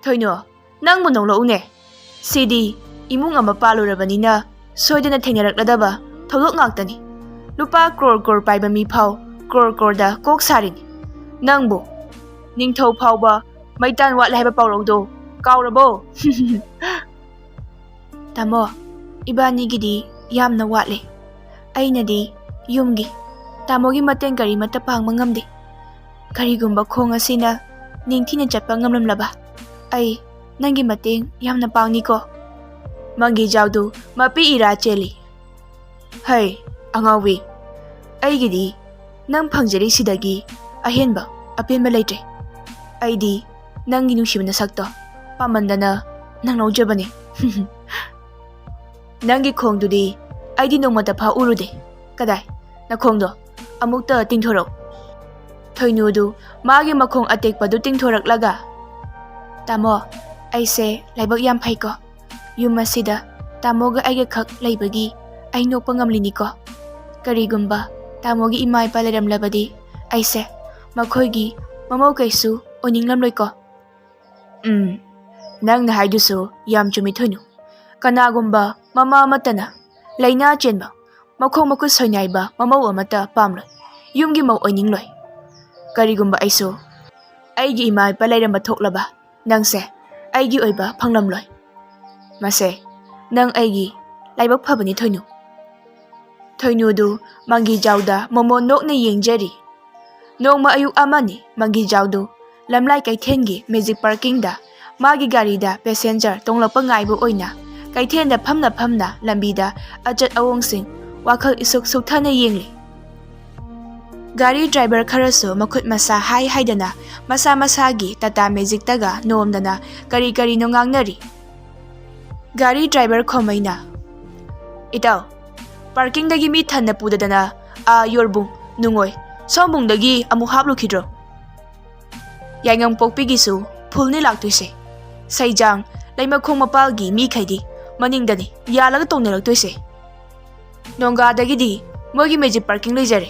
ꯊꯣꯏꯅꯨ, ꯅꯪꯕꯨ ꯅꯣꯛꯂꯛꯎꯅꯦ꯫ ꯁꯤꯗꯤ ꯏꯃꯨꯡ ꯑꯃ ꯄꯥꯜꯂꯨꯔꯕꯅꯤꯅ ꯁꯣꯏꯗꯅ ꯊꯦꯡꯅꯔꯛꯂꯗꯕ ꯊꯧꯗꯣꯛ ꯉꯥꯛꯇꯅꯤ꯫ ꯂꯨꯄꯥ ꯀ꯭ꯔꯣꯔ ꯀ꯭ꯔꯣꯔ ꯄꯥꯏꯕ ꯃꯤꯐꯥꯎ ꯀ꯭ꯔꯣꯔ ꯀ꯭ꯔꯣꯔꯗ ꯀꯣꯛ ꯁꯥꯔꯤꯅꯤ꯫ ꯅꯪꯕꯨ ꯅꯤꯡꯊꯧ ꯐꯥꯎꯕ ꯃꯩꯇꯥꯟ ꯋꯥꯠꯂꯦ ꯍꯥꯏꯕ ꯄꯥꯎꯔꯧꯗꯣ ꯀꯥꯎꯔꯕꯣ?" "ꯇꯥꯃꯣ, ꯏꯕꯥꯅꯤꯒꯤꯗꯤ ꯌꯥꯝꯅ ꯋꯥꯠꯂꯦ꯫ ꯑꯩꯅꯗꯤ ꯌꯨꯝꯒꯤ, ꯇꯥꯃꯣꯒꯤ ꯃꯇꯦꯡ ꯀꯔꯤꯃꯠꯇ ꯄꯥꯡꯕ ꯉꯝꯗꯦ꯫ ꯀꯔꯤꯒꯨꯝꯕ ꯈꯣꯡ ꯑꯁꯤꯅ ꯅꯤꯡꯊꯤꯅ ꯆꯠꯄ ꯉꯝꯂꯝꯂꯕ, ꯑꯩ ꯅꯪꯒꯤ ꯃꯇꯦꯡ ꯌꯥꯝꯅ ꯄꯥꯡꯅꯤꯀꯣ꯫ ꯃꯪꯒꯤꯖꯥꯎꯗꯨ ꯃꯄꯤ ꯏꯔꯥ ꯆꯦꯜꯂꯤ꯫ ꯍꯩ, ꯑꯉꯥꯎꯕꯤ, ꯑꯩꯒꯤꯗꯤ ꯅꯪ ꯐꯪꯖꯔꯤꯁꯤꯗꯒꯤ ꯑꯍꯦꯟꯕ ꯑꯄꯦꯟꯕ ꯂꯩꯇ꯭ꯔꯦ꯫ ꯑꯩꯗꯤ ꯅꯪꯒꯤ ꯅꯨꯡꯁꯤꯕ ꯅꯁꯛꯇꯣ ꯄꯥꯝꯃꯟꯗꯅ ꯅꯪ ꯂꯧꯖꯕꯅꯦ꯫ ꯅꯪꯒꯤ ꯈꯣꯡꯗꯨꯗꯤ ꯑꯩꯗꯤ ꯅꯣꯡꯃꯇ ꯐꯥꯎ ꯎꯔꯨꯗꯦ꯫ ꯀꯗꯥꯏ? ꯅꯈꯣꯡꯗꯣ ꯑꯃꯨꯛꯇ ꯇꯤꯡꯊꯣꯔꯛꯎ꯫ ꯊꯣꯏꯅꯨꯗꯨ ꯃꯥꯒꯤ ꯃꯈꯣꯡ ꯑꯇꯦꯛꯄꯗꯨ ꯇꯤꯡꯊꯣꯔꯛꯂꯒ, "ꯇꯥꯃꯣ, ꯑꯩꯁꯦ ꯂꯥꯏꯕꯛ ꯌꯥꯝ ꯐꯩꯀꯣ꯫ ꯌꯨꯝ ꯑꯁꯤꯗ ꯇꯥꯃꯣꯒ ꯑꯩꯒ ꯈꯛ ꯂꯩꯕꯒꯤ ꯑꯩ ꯅꯣꯛꯄ ꯉꯝꯂꯤꯅꯤꯀꯣ꯫ ꯀꯔꯤꯒꯨꯝꯕ ꯇꯥꯃꯣꯒꯤ ꯏꯃꯥ ꯏꯄꯥ ꯂꯩꯔꯝꯂꯕꯗꯤ ꯑꯩꯁꯦ ꯃꯈꯣꯏꯒꯤ ꯃꯃꯧ ꯀꯩꯁꯨ ꯑꯣꯏꯅꯤꯡꯂꯝꯂꯣꯏꯀꯣ꯫" ꯎꯝ, ꯅꯪꯅ ꯍꯥꯏꯗꯨꯁꯨ ꯌꯥꯝ ꯆꯨꯝꯃꯤ ꯊꯣꯏꯅꯨ꯫ ꯀꯅꯥꯒꯨꯝꯕ ꯃꯃꯥ ꯑꯃꯠꯇꯅ ꯂꯥꯏꯅꯥ ꯆꯦꯟꯕ, ꯃꯈꯣꯡ ꯃꯈꯨꯠ ꯁꯣꯏꯅꯥꯏꯕ ꯃꯃꯧ ꯑꯃꯠꯇ ꯄꯥꯝꯂꯣꯏ, ꯌꯨꯝꯒꯤ ꯃꯧ ꯑꯣꯏꯅꯤꯡꯂꯣꯏ꯫ ꯀꯔꯤꯒꯨꯝꯕ ꯑꯩꯁꯨ ꯑꯩꯒꯤ ꯏꯃꯥ ꯏꯄꯥ ꯂꯩꯔꯝꯕ ꯊꯣꯛꯂꯕ ꯅꯪꯁꯦ ꯑꯩꯒꯤ ꯑꯣꯏꯕ ꯐꯪꯂꯝꯂꯣꯏ꯫ ꯃꯁꯦ, ꯅꯪ ꯑꯩꯒꯤ ꯂꯥꯏꯕꯛ ꯐꯕꯅꯤ ꯊꯣꯏꯅꯨ꯫ ꯊꯣꯏꯅꯨꯗꯨ ꯃꯪꯒꯤꯖꯥꯎꯗ ꯃꯣꯃꯣꯟ ꯅꯣꯛꯅ ꯌꯦꯡꯖꯔꯤ꯫ ꯅꯣꯡꯃ ꯑꯌꯨꯛ ꯑꯃꯅꯤ, ꯃꯪꯒꯤꯖꯥꯎꯗꯨ ꯂꯝꯂꯥꯏ ꯀꯩꯊꯦꯜꯒꯤ ꯃꯦꯖꯤꯛ ꯄꯥꯔꯀꯤꯡꯗ ꯃꯥꯒꯤ ꯒꯥꯔꯤꯗ ꯄꯦꯁꯦꯟꯖꯔ ꯇꯣꯡꯂꯛꯄ ꯉꯥꯏꯕ ꯑꯣꯏꯅ ꯀꯩꯊꯦꯜꯗ ꯐꯝꯅ ꯐꯝꯅ ꯂꯝꯕꯤꯗ ꯑꯆꯠ ꯑꯋꯣꯡꯁꯤꯡ ꯋꯥꯈꯜ ꯏꯁꯨꯛ ꯁꯨꯛꯊꯅ ꯌꯦꯡꯂꯤ꯫ ꯒꯥꯔꯤ ꯗ꯭ꯔꯥꯏꯚꯔ ꯈꯔꯁꯨ ꯃꯈꯨꯠ ꯃꯁꯥ ꯍꯥꯏ ꯍꯥꯏꯗꯅ ꯃꯁꯥ ꯃꯁꯥꯒꯤ ꯇꯥꯇꯥ ꯃꯦꯖꯤꯛꯇꯒ ꯅꯣꯝꯗꯅ ꯀꯔꯤ ꯀꯔꯤꯅꯣ ꯉꯥꯡꯅꯔꯤ꯫ ꯒꯥꯔꯤ ꯗ꯭ꯔꯥꯏꯚꯔ ꯈꯣꯃꯩꯅ, "ꯏꯇꯥꯎ, ꯄꯥꯔꯀꯤꯡꯗꯒꯤ ꯃꯤ ꯊꯟꯅ ꯄꯨꯗꯗꯅ ꯑꯥ ꯌꯣꯔꯕꯨꯡ, ꯅꯨꯡꯉꯣꯏ, ꯁꯣꯝꯕꯨꯡꯗꯒꯤ ꯑꯃꯨꯛ ꯍꯥꯞꯂꯨꯈꯤꯗ꯭ꯔꯣ? ꯌꯥꯏꯉꯪꯄꯣꯛꯄꯤꯒꯤꯁꯨ ꯐꯨꯜꯅꯤ ꯂꯥꯛꯇꯣꯏꯁꯦ꯫ ꯁꯩꯖꯥꯡ, ꯂꯩꯃꯈꯣꯡ ꯃꯄꯥꯜꯒꯤ ꯃꯤꯈꯩꯗꯤ ꯃꯅꯤꯡꯗꯅꯤ ꯌꯥꯜꯂꯒ ꯇꯣꯡꯅꯔꯛꯇꯣꯏꯁꯦ꯫ ꯅꯣꯡꯒꯥꯗꯒꯤꯗꯤ ꯃꯣꯏꯒꯤ ꯃꯦꯖꯤꯛ ꯄꯥꯔꯀꯤꯡ ꯂꯩꯖꯔꯦ꯫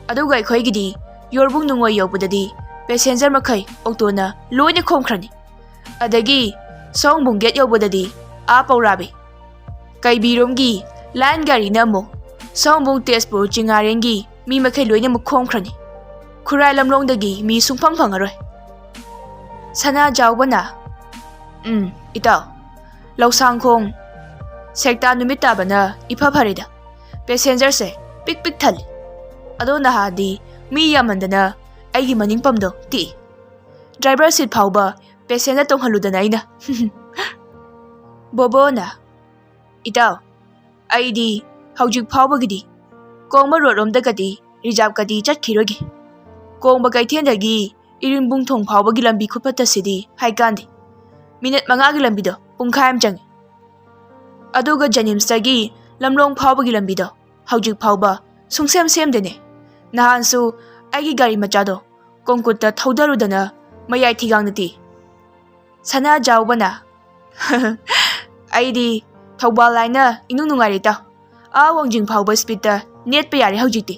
ꯑꯗꯨꯒ ꯑꯩꯈꯣꯏꯒꯤꯗꯤ ꯌꯣꯔꯕꯨꯡ ꯅꯨꯡꯉꯣꯏ ꯌꯧꯕꯗꯗꯤ ꯄꯦꯁꯦꯟꯖꯔ ꯃꯈꯩ ꯑꯣꯛꯇꯣꯅ ꯂꯣꯏꯅ ꯈꯣꯝꯈ꯭ꯔꯅꯤ꯫ ꯑꯗꯒꯤ ꯁꯣꯝꯕꯨꯡ ꯒꯦꯠ ꯌꯧꯕꯗꯗꯤ ꯑꯥ ꯄꯧꯔꯥꯕꯤ, ꯀꯩꯕꯤꯔꯣꯝꯒꯤ ꯂꯥꯏꯟ ꯒꯥꯔꯤꯅ ꯑꯃꯨꯛ ꯁꯣꯝꯕꯨꯡ ꯇꯦꯖꯄꯨꯔ ꯆꯤꯡꯉꯥꯔꯦꯟꯒꯤ ꯃꯤ ꯃꯈꯩ ꯂꯣꯏꯅꯃꯛ ꯈꯣꯝꯈ꯭ꯔꯅꯤ꯫ ꯈꯨꯔꯥꯏ ꯂꯝꯂꯣꯡꯗꯒꯤ ꯃꯤ ꯁꯨꯡꯐꯪ ꯐꯪꯉꯔꯣꯏ꯫" ꯁꯅꯥꯖꯥꯎꯕꯅ, "ꯎꯝ, ꯏꯇꯥꯎ, ꯂꯧꯁꯥꯡꯈꯣꯡ ꯁꯦꯛꯇꯥ ꯅꯨꯃꯤꯠ ꯇꯥꯕꯅ ꯏꯐ ꯐꯔꯦꯗ꯫ ꯄꯦꯁꯦꯟꯖꯔꯁꯦ ꯄꯤꯛ ꯄꯤꯛ ꯊꯜꯂꯤ꯫ ꯑꯗꯣ ꯅꯍꯥꯟꯗꯤ ꯃꯤ ꯌꯥꯝꯃꯟꯗꯅ ꯑꯩꯒꯤ ꯃꯅꯤꯡ ꯄꯝꯗꯣ ꯇꯤꯛꯏ꯫ ꯗ꯭ꯔꯥꯏꯚꯔ ꯁꯤꯠ ꯐꯥꯎꯕ ꯄꯦꯁꯦꯟꯖꯔ ꯇꯣꯡꯍꯜꯂꯨꯗꯅ ꯑꯩꯅ꯫ ꯕꯣꯕꯣꯅ, "ꯏꯇꯥꯎ, ꯑꯩꯗꯤ ꯍꯧꯖꯤꯛ ꯐꯥꯎꯕꯒꯤꯗꯤ ꯀꯣꯡꯕ ꯔꯣꯗꯂꯣꯝꯗꯒꯗꯤ ꯔꯤꯖꯥꯕꯀꯗꯤ ꯆꯠꯈꯤꯔꯣꯏꯒꯦ꯫ ꯀꯣꯡꯕ ꯀꯩꯊꯦꯜꯗꯒꯤ ꯏꯔꯤꯡꯕꯨꯡ ꯊꯣꯡ ꯐꯥꯎꯕꯒꯤ ꯂꯝꯕꯤ ꯈꯨꯐꯠꯇꯁꯤꯗꯤ ꯍꯥꯏꯀꯥꯟꯗꯦ꯫ ꯃꯤꯅꯠ ꯃꯉꯥꯒꯤ ꯂꯝꯕꯤꯗꯣ ꯄꯨꯡꯈꯥꯏ ꯑꯃ ꯆꯪꯉꯤ꯫ ꯑꯗꯨꯒ ꯖꯦꯅꯤꯝꯁꯇꯒꯤ ꯂꯝꯂꯣꯡ ꯐꯥꯎꯕꯒꯤ ꯂꯝꯕꯤꯗꯣ ꯍꯧꯖꯤꯛ ꯐꯥꯎꯕ ꯁꯨꯡꯁꯦꯝ ꯁꯦꯝꯗꯦꯅꯦ꯫ ꯅꯍꯥꯟꯁꯨ ꯑꯩꯒꯤ ꯒꯥꯔꯤ ꯃꯆꯥꯗꯣ ꯀꯣꯡꯀꯨꯠꯇ ꯊꯧꯗꯔꯨꯗꯅ ꯃꯌꯥꯏ ꯊꯤꯒꯥꯡꯗ ꯇꯤ꯫" ꯁꯅꯥꯖꯥꯎꯕꯅ, "ꯑꯩꯗꯤ ꯊꯧꯕꯥꯜ ꯍꯥꯏꯅ ꯏꯅꯨꯡ ꯅꯨꯡꯉꯥꯏꯔꯦ ꯏꯇꯥꯎ꯫ ꯑꯥ ꯋꯥꯡꯖꯤꯡ ꯐꯥꯎꯕ ꯁ꯭ꯄꯤꯠꯇ ꯅꯦꯠꯄ ꯌꯥꯔꯦ ꯍꯧꯖꯤꯛꯇꯤ꯫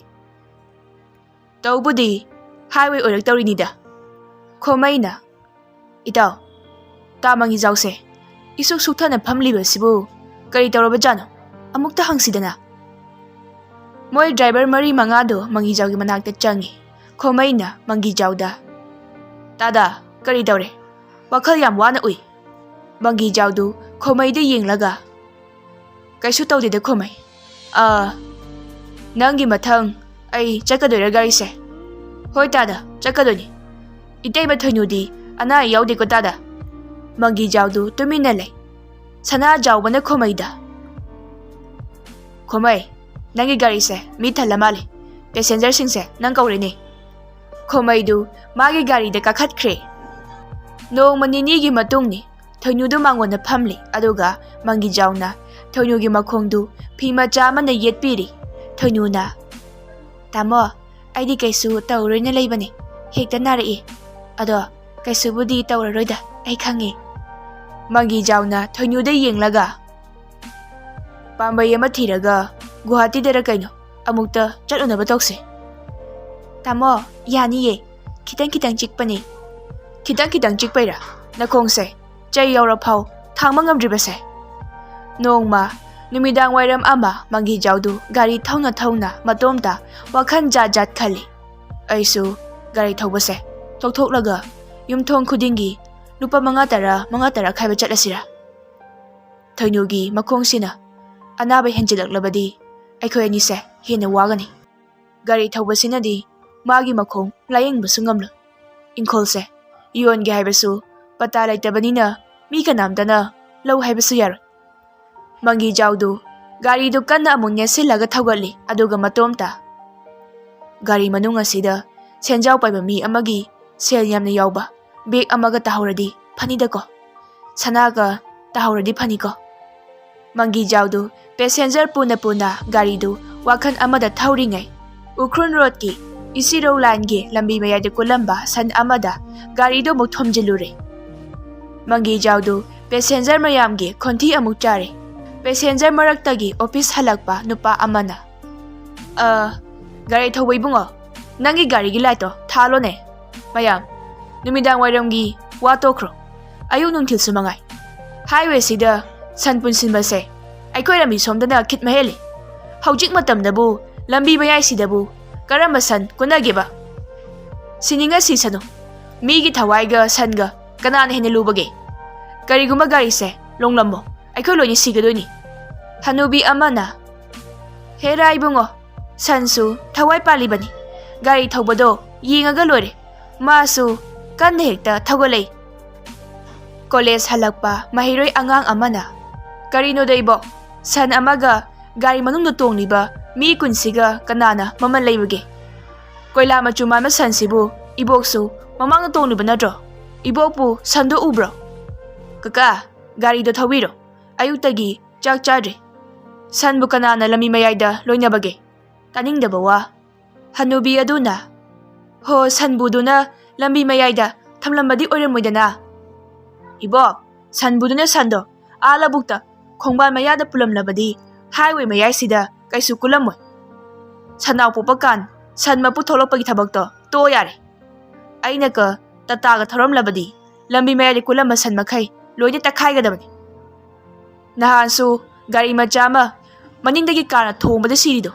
ꯇꯧꯕꯨꯗꯤ ꯍꯥꯏꯋꯦ ꯑꯣꯏꯔꯛꯇꯧꯔꯤꯅꯤꯗ꯫" ꯈꯣꯃꯩꯅ, "ꯏꯇꯥꯎ, ꯇꯥ ꯃꯪꯒꯤꯖꯥꯎꯁꯦ ꯏꯁꯨꯛ ꯁꯨꯛꯊꯅ ꯐꯝꯂꯤꯕꯁꯤꯕꯨ ꯀꯔꯤ ꯇꯧꯔꯕꯖꯥꯠꯅꯣ? ꯑꯃꯨꯛꯇ ꯍꯪꯁꯤꯗꯅ꯫" ꯃꯣꯏ ꯗ꯭ꯔꯥꯏꯚꯔ ꯃꯔꯤ ꯃꯉꯥꯗꯨ ꯃꯪꯒꯤꯖꯥꯎꯒꯤ ꯃꯅꯥꯛꯇ ꯆꯪꯉꯤ꯫ ꯈꯣꯃꯩꯅ ꯃꯪꯒꯤꯖꯥꯎꯗ, "ꯇꯥꯗ, ꯀꯔꯤ ꯇꯧꯔꯦ? ꯋꯥꯈꯜ ꯌꯥꯝ ꯋꯥꯅ ꯎꯏ꯫" ꯃꯪꯒꯤꯖꯥꯎꯗꯨ ꯈꯣꯃꯩꯗ ꯌꯦꯡꯂꯒ, "ꯀꯩꯁꯨ ꯇꯧꯗꯦꯗ ꯈꯣꯃꯩ꯫ ꯑꯥ, ꯅꯪꯒꯤ ꯃꯊꯪ ꯑꯩ ꯆꯠꯀꯗꯣꯏꯔꯥ ꯒꯥꯔꯤꯁꯦ?" "ꯍꯣꯏ ꯇꯥꯗ, ꯆꯠꯀꯗꯣꯏꯅꯤ꯫ ꯏꯇꯩꯃ ꯊꯣꯏꯅꯨꯗꯤ ꯑꯅꯥ ꯑꯌꯦꯛ ꯌꯥꯎꯗꯦꯀꯣ ꯇꯥꯗ?" ꯃꯪꯒꯤꯖꯥꯎꯗꯨ ꯇꯨꯃꯤꯟꯅ ꯂꯩ꯫ ꯁꯅꯥꯖꯥꯎꯕꯅ ꯈꯣꯃꯩꯗ, "ꯈꯣꯃꯩ, ꯅꯪꯒꯤ ꯒꯥꯔꯤꯁꯦ ꯃꯤ ꯊꯜꯂ ꯃꯥꯜꯂꯦ꯫ ꯄꯦꯁꯦꯟꯖꯔꯁꯤꯡꯁꯦ ꯅꯪ ꯀꯧꯔꯦꯅꯦ꯫" ꯈꯣꯃꯩꯗꯨ ꯃꯥꯒꯤ ꯒꯥꯔꯤꯗ ꯀꯥꯈꯠꯈ꯭ꯔꯦ꯫ ꯅꯣꯡꯃ ꯅꯤꯅꯤꯒꯤ ꯃꯇꯨꯡꯅꯤ꯫ ꯊꯣꯏꯅꯨꯗꯨ ꯃꯥꯡꯒꯣꯟꯗ ꯐꯝꯂꯤ, ꯑꯗꯨꯒ ꯃꯪꯒꯤꯖꯥꯎꯅ ꯊꯣꯏꯅꯨꯒꯤ ꯃꯈꯣꯡꯗꯨ ꯐꯤ ꯃꯆꯥ ꯑꯃꯅ ꯌꯦꯠꯄꯤꯔꯤ꯫ ꯊꯣꯏꯅꯨꯅ, "ꯇꯥꯃꯣ, ꯑꯩꯗꯤ ꯀꯩꯁꯨ ꯇꯧꯔꯣꯏꯅ ꯂꯩꯕꯅꯤ꯫ ꯍꯦꯛꯇ ꯅꯥꯔꯛꯏ꯫ ꯑꯗꯣ ꯀꯩꯁꯨꯕꯨꯗꯤ ꯇꯧꯔꯔꯣꯏꯗ, ꯑꯩ ꯈꯪꯉꯤ꯫" ꯃꯪꯒꯤꯖꯥꯎꯅ ꯊꯣꯏꯅꯨꯗ ꯌꯦꯡꯂꯒ, "ꯄꯥꯝꯕꯩ ꯑꯃ ꯊꯤꯔꯒ ꯒꯨꯋꯥꯍꯥꯇꯤꯗꯔ ꯀꯩꯅꯣ ꯑꯃꯨꯛꯇ ꯆꯠꯂꯨꯅꯕ ꯇꯧꯁꯦ꯫" "ꯇꯥꯃꯣ, ꯌꯥꯅꯤꯌꯦ꯫ ꯈꯤꯇꯪ ꯈꯤꯇꯪ ꯆꯤꯛꯄꯅꯦ꯫" "ꯈꯤꯇꯪ ꯈꯤꯇꯪ ꯆꯤꯛꯄꯩꯔꯥ ꯅꯈꯣꯡꯁꯦ ꯆꯩ ꯌꯧꯔꯐꯥꯎ ꯊꯥꯡꯕ ꯉꯝꯗ꯭ꯔꯤꯕꯁꯦ?" ꯅꯣꯡꯃ ꯅꯨꯃꯤꯗꯥꯡ ꯋꯥꯏꯔꯝ ꯑꯃ ꯃꯪꯒꯤꯖꯥꯎꯗꯨ ꯒꯥꯔꯤ ꯊꯧꯅ ꯊꯧꯅ ꯃꯇꯣꯝꯇ ꯋꯥꯈꯜ ꯖꯥꯠ ꯖꯥꯠ ꯈꯜꯂꯤ꯫ "ꯑꯩꯁꯨ ꯒꯥꯔꯤ ꯊꯧꯕꯁꯦ ꯇꯣꯛꯊꯣꯛꯂꯒ ꯌꯨꯝꯊꯣꯡ ꯈꯨꯗꯤꯡꯒꯤ ꯂꯨꯄꯥ ꯃꯉꯥ ꯇꯔꯥ, ꯃꯉꯥ ꯇꯔꯥ ꯈꯥꯏꯕ ꯆꯠꯂꯁꯤꯔꯥ? ꯊꯣꯏꯅꯨꯒꯤ ꯃꯈꯣꯡꯁꯤꯅ ꯑꯅꯥꯕ ꯍꯦꯟꯖꯤꯜꯂꯛꯂꯕꯗꯤ ꯑꯩꯈꯣꯏ ꯑꯅꯤꯁꯦ ꯍꯦꯟꯅ ꯋꯥꯒꯅꯤ꯫ ꯒꯥꯔꯤ ꯊꯧꯕꯁꯤꯅꯗꯤ ꯃꯥꯒꯤ ꯃꯈꯣꯡ ꯂꯥꯌꯦꯡꯕꯁꯨ ꯉꯝꯂꯣꯏ꯫ ꯏꯪꯈꯣꯜꯁꯦ ꯌꯣꯟꯒꯦ ꯍꯥꯏꯕꯁꯨ ꯄꯇꯥ ꯂꯩꯇꯕꯅꯤꯅ ꯃꯤ ꯀꯅꯥꯝꯇꯅ ꯂꯧ ꯍꯥꯏꯕꯁꯨ ꯌꯥꯔꯣꯏ꯫ ꯃꯪꯒꯤ ꯖꯥꯎꯗꯨ ꯒꯥꯔꯤꯗꯨ ꯀꯟꯅ ꯑꯃꯨꯛ ꯅꯦꯠꯁꯤꯜꯂꯒ ꯊꯧꯒꯠꯂꯤ, ꯑꯗꯨꯒ ꯃꯇꯣꯝꯇ, "ꯒꯥꯔꯤ ꯃꯅꯨꯡ ꯑꯁꯤꯗ ꯁꯦꯟꯖꯥꯎ ꯄꯥꯏꯕ ꯃꯤ ꯑꯃꯒꯤ ꯁꯦꯜ ꯌꯥꯝꯅ ꯌꯥꯎꯕ ꯕꯦꯒ ꯑꯃꯒ ꯇꯥꯍꯧꯔꯗꯤ ꯐꯅꯤꯗꯀꯣ꯫ ꯁꯅꯥꯒ ꯇꯥꯍꯧꯔꯗꯤ ꯐꯅꯤꯀꯣ"꯫ ꯃꯪꯒꯤ ꯖꯥꯎꯗꯨ ꯄꯦꯁꯦꯟꯖꯔ ꯄꯨꯅ ꯄꯨꯅ ꯒꯥꯔꯤꯗꯨ ꯋꯥꯈꯜ ꯑꯃꯗ ꯊꯧꯔꯤꯉꯩ, ꯎꯈ꯭ꯔꯨꯜ ꯔꯣꯗꯀꯤ ꯏꯁꯤꯔꯧ ꯂꯥꯏꯟꯒꯤ ꯂꯝꯕꯤ ꯃꯌꯥꯏꯗ ꯀꯨꯜꯂꯝꯕ ꯁꯟ ꯑꯃꯗ ꯒꯥꯔꯤꯗꯨ ꯑꯃꯨꯛ ꯊꯣꯝꯖꯤꯜꯂꯨꯔꯦ꯫ ꯃꯪꯒꯤ ꯖꯥꯎꯗꯨ ꯄꯦꯁꯦꯟꯖꯔ ꯃꯌꯥꯝꯒꯤ ꯈꯣꯟꯊꯤ ꯑꯃꯨꯛ ꯆꯥꯔꯦ꯫ ꯄꯦꯁꯦꯟꯖꯔ ꯃꯔꯛꯇꯒꯤ ꯑꯣꯐꯤꯁ ꯍꯜꯂꯛꯄ ꯅꯨꯄꯥ ꯑꯃꯅ, "ꯑ, ꯒꯥꯔꯤ ꯊꯧꯕ ꯏꯕꯨꯡꯉꯣ, ꯅꯪꯒꯤ ꯒꯥꯔꯤꯒꯤ ꯂꯥꯏꯠꯇꯣ ꯊꯥꯜꯂꯣꯅꯦ꯫ ꯃꯌꯥꯝ, ꯅꯨꯃꯤꯗꯥꯡ ꯋꯥꯏꯔꯝꯒꯤ ꯋꯥ ꯇꯣꯛꯈ꯭ꯔꯣ, ꯑꯌꯨꯛ ꯅꯨꯡꯊꯤꯜꯁꯨ ꯃꯉꯥꯏ꯫ ꯍꯥꯏꯋꯦꯁꯤꯗ ꯁꯟ ꯄꯨꯟꯁꯤꯟꯕꯁꯦ ꯑꯩꯈꯣꯏ ꯂꯝꯕꯤ ꯁꯣꯝꯗꯅ ꯈꯤꯠ ꯃꯍꯦꯜꯂꯤ꯫ ꯍꯧꯖꯤꯛ ꯃꯇꯝꯗꯕꯨ ꯂꯝꯕꯤ ꯃꯌꯥꯏꯁꯤꯗꯕꯨ ꯀꯔꯝꯕ ꯁꯟ ꯀꯨꯟꯅꯒꯦꯕ? ꯁꯤꯅꯤꯡꯉ ꯁꯤꯁꯅꯨ, ꯃꯤꯒꯤ ꯊꯋꯥꯏꯒ ꯁꯟꯒ ꯀꯅꯥꯅ ꯍꯦꯟꯅ ꯂꯨꯕꯒꯦ? ꯀꯔꯤꯒꯨꯝꯕ ꯒꯥꯔꯤꯁꯦ ꯂꯣꯡꯂꯝꯃꯣ, ꯑꯩꯈꯣꯏ ꯂꯣꯏꯅ ꯁꯤꯒꯗꯣꯏꯅꯤ"꯫ ꯍꯅꯨꯕꯤ ꯑꯃꯅ, "ꯍꯦꯔꯥ ꯏꯕꯨꯡꯉꯣ, ꯁꯟꯁꯨ ꯊꯋꯥꯏ ꯄꯥꯜꯂꯤꯕꯅꯤ, ꯒꯥꯔꯤ ꯊꯧꯕꯗꯣ ꯌꯦꯡꯉꯒ ꯂꯣꯏꯔꯦ, ꯃꯥꯁꯨ ꯀꯟꯅ ꯍꯦꯛꯇ ꯊꯧꯒꯠꯂꯛꯏ"꯫ ꯀꯣꯂꯦꯖ ꯍꯜꯂꯛꯄ ꯃꯍꯩꯔꯣꯏ ꯑꯉꯥꯡ ꯑꯃꯅ, "ꯀꯔꯤꯅꯣꯗ ꯏꯕꯣ, ꯁꯟ ꯑꯃꯒ ꯒꯥꯔꯤ ꯃꯅꯨꯡꯗ ꯇꯣꯡꯂꯤꯕ ꯃꯤ ꯀꯨꯟꯁꯤꯒ ꯀꯅꯥꯅ ꯃꯃꯜ ꯂꯩꯕꯒꯦ? ꯀꯣꯏꯂꯥ ꯃꯆꯨ ꯃꯥꯟꯕ ꯁꯟꯁꯤꯕꯨ ꯏꯕꯣꯛꯁꯨ ꯃꯃꯥꯡꯗ ꯇꯣꯡꯂꯤꯕ ꯅꯠꯇ꯭ꯔꯣ? ꯏꯕꯣꯛꯄꯨ ꯁꯟꯗꯣ ꯎꯕ꯭ꯔꯣ?" "ꯀꯀꯥ, ꯒꯥꯔꯤꯗꯣ ꯊꯧꯕꯤꯔꯣ, ꯑꯌꯨꯛꯇꯒꯤ ꯆꯥꯛ ꯆꯥꯗ꯭ꯔꯤ꯫ ꯁꯟꯕꯨ ꯀꯅꯥꯅ ꯂꯝꯕꯤ ꯃꯌꯥꯏꯗ ꯂꯣꯏꯅꯕꯒꯦ? ꯇꯥꯅꯤꯡꯗꯕ ꯋꯥ"꯫ ꯍꯅꯨꯕꯤ ꯑꯗꯨꯅ, "ꯍꯣ, ꯁꯟꯕꯨꯗꯨꯅ ꯂꯝꯕꯤ ꯃꯌꯥꯏꯗ ꯊꯝꯂꯝꯕꯗꯤ ꯑꯣꯏꯔꯝꯃꯣꯏꯗꯅ?" "ꯏꯕꯣꯛ, ꯁꯟꯕꯨꯗꯨꯅ ꯁꯟꯗꯣ ꯑꯥ ꯂꯧꯕꯨꯛꯇ ꯈꯣꯡꯕꯥꯟ ꯃꯌꯥꯗ ꯄꯨꯜꯂꯝꯂꯕꯗꯤ ꯍꯥꯏꯋꯦ ꯃꯌꯥꯏꯁꯤꯗ ꯀꯩꯁꯨ ꯀꯨꯜꯂꯝꯃꯣꯏ꯫ ꯁꯟꯅꯥꯎ ꯄꯣꯛꯄ ꯀꯥꯟ ꯁꯟ ꯃꯄꯨ ꯊꯣꯛꯂꯛꯄꯒꯤ ꯊꯕꯛꯇꯣ ꯇꯣꯛꯑꯣ ꯌꯥꯔꯦ꯫ ꯑꯩꯅ ꯀ ꯇꯇꯥꯒ ꯊꯧꯔꯝꯂꯕꯗꯤ ꯂꯝꯕꯤ ꯃꯌꯥꯏꯗ ꯀꯨꯜꯂꯝꯕ ꯁꯟ ꯃꯈꯩ ꯂꯣꯏꯅ ꯇꯛꯈꯥꯏꯒꯗꯕꯅꯤ꯫ ꯅꯍꯥꯟꯁꯨ ꯒꯥꯔꯤ ꯃꯆꯥ ꯑꯃ ꯃꯅꯤꯡꯗꯒꯤ ꯀꯥꯔꯅ ꯊꯣꯝꯕꯗ ꯁꯤꯔꯤꯗꯣ꯫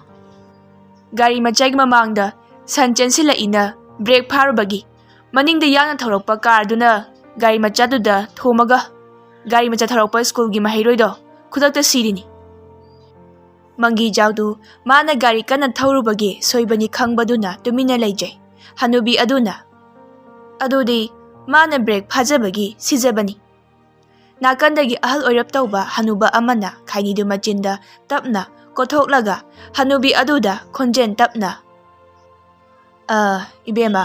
ꯒꯥꯔꯤ ꯃꯆꯥꯒꯤ ꯃꯃꯥꯡꯗ ꯁꯟ ꯆꯦꯟꯁꯤꯜꯂꯛꯏꯅ ꯕ꯭ꯔꯦꯛ ꯐꯥꯔꯨꯕꯒꯤ ꯃꯅꯤꯡꯗ ꯌꯥꯡꯅ ꯊꯧꯔꯛꯄ ꯀꯥꯔꯗꯨꯅ ꯒꯥꯔꯤ ꯃꯆꯥꯗꯨꯗ ꯊꯣꯝꯃꯒ ꯒꯥꯔꯤ ꯃꯆꯥ ꯊꯧꯔꯛꯄ ꯁ꯭ꯀꯨꯜꯒꯤ ꯃꯍꯩꯔꯣꯏꯗꯣ ꯈꯨꯗꯛꯇ ꯁꯤꯔꯤꯅꯤ"꯫ ꯃꯪꯒꯤꯖꯥꯎꯗꯨ ꯃꯥꯅ ꯒꯥꯔꯤ ꯀꯟꯅ ꯊꯧꯔꯨꯕꯒꯤ ꯁꯣꯏꯕꯅꯤ ꯈꯪꯕꯗꯨꯅ ꯇꯨꯃꯤꯟꯅ ꯂꯩꯖꯩ꯫ ꯍꯅꯨꯕꯤ ꯑꯗꯨꯅ, "ꯑꯗꯨꯗꯤ ꯃꯥꯅ ꯕ꯭ꯔꯦꯛ ꯐꯥꯖꯕꯒꯤ ꯁꯤꯖꯕꯅꯤ"꯫ ꯅꯥꯀꯟꯗꯒꯤ ꯑꯍꯜ ꯑꯣꯏꯔꯞ ꯇꯧꯕ ꯍꯅꯨꯕ ꯑꯃꯅ ꯈꯥꯏꯅꯤꯗꯨ ꯃꯆꯤꯟꯗ ꯇꯞꯅ ꯀꯣꯊꯣꯛꯂꯒ ꯍꯅꯨꯕꯤ ꯑꯗꯨꯗ ꯈꯣꯟꯖꯦꯜ ꯇꯞꯅ, "ꯑ, ꯏꯕꯦꯝꯃ,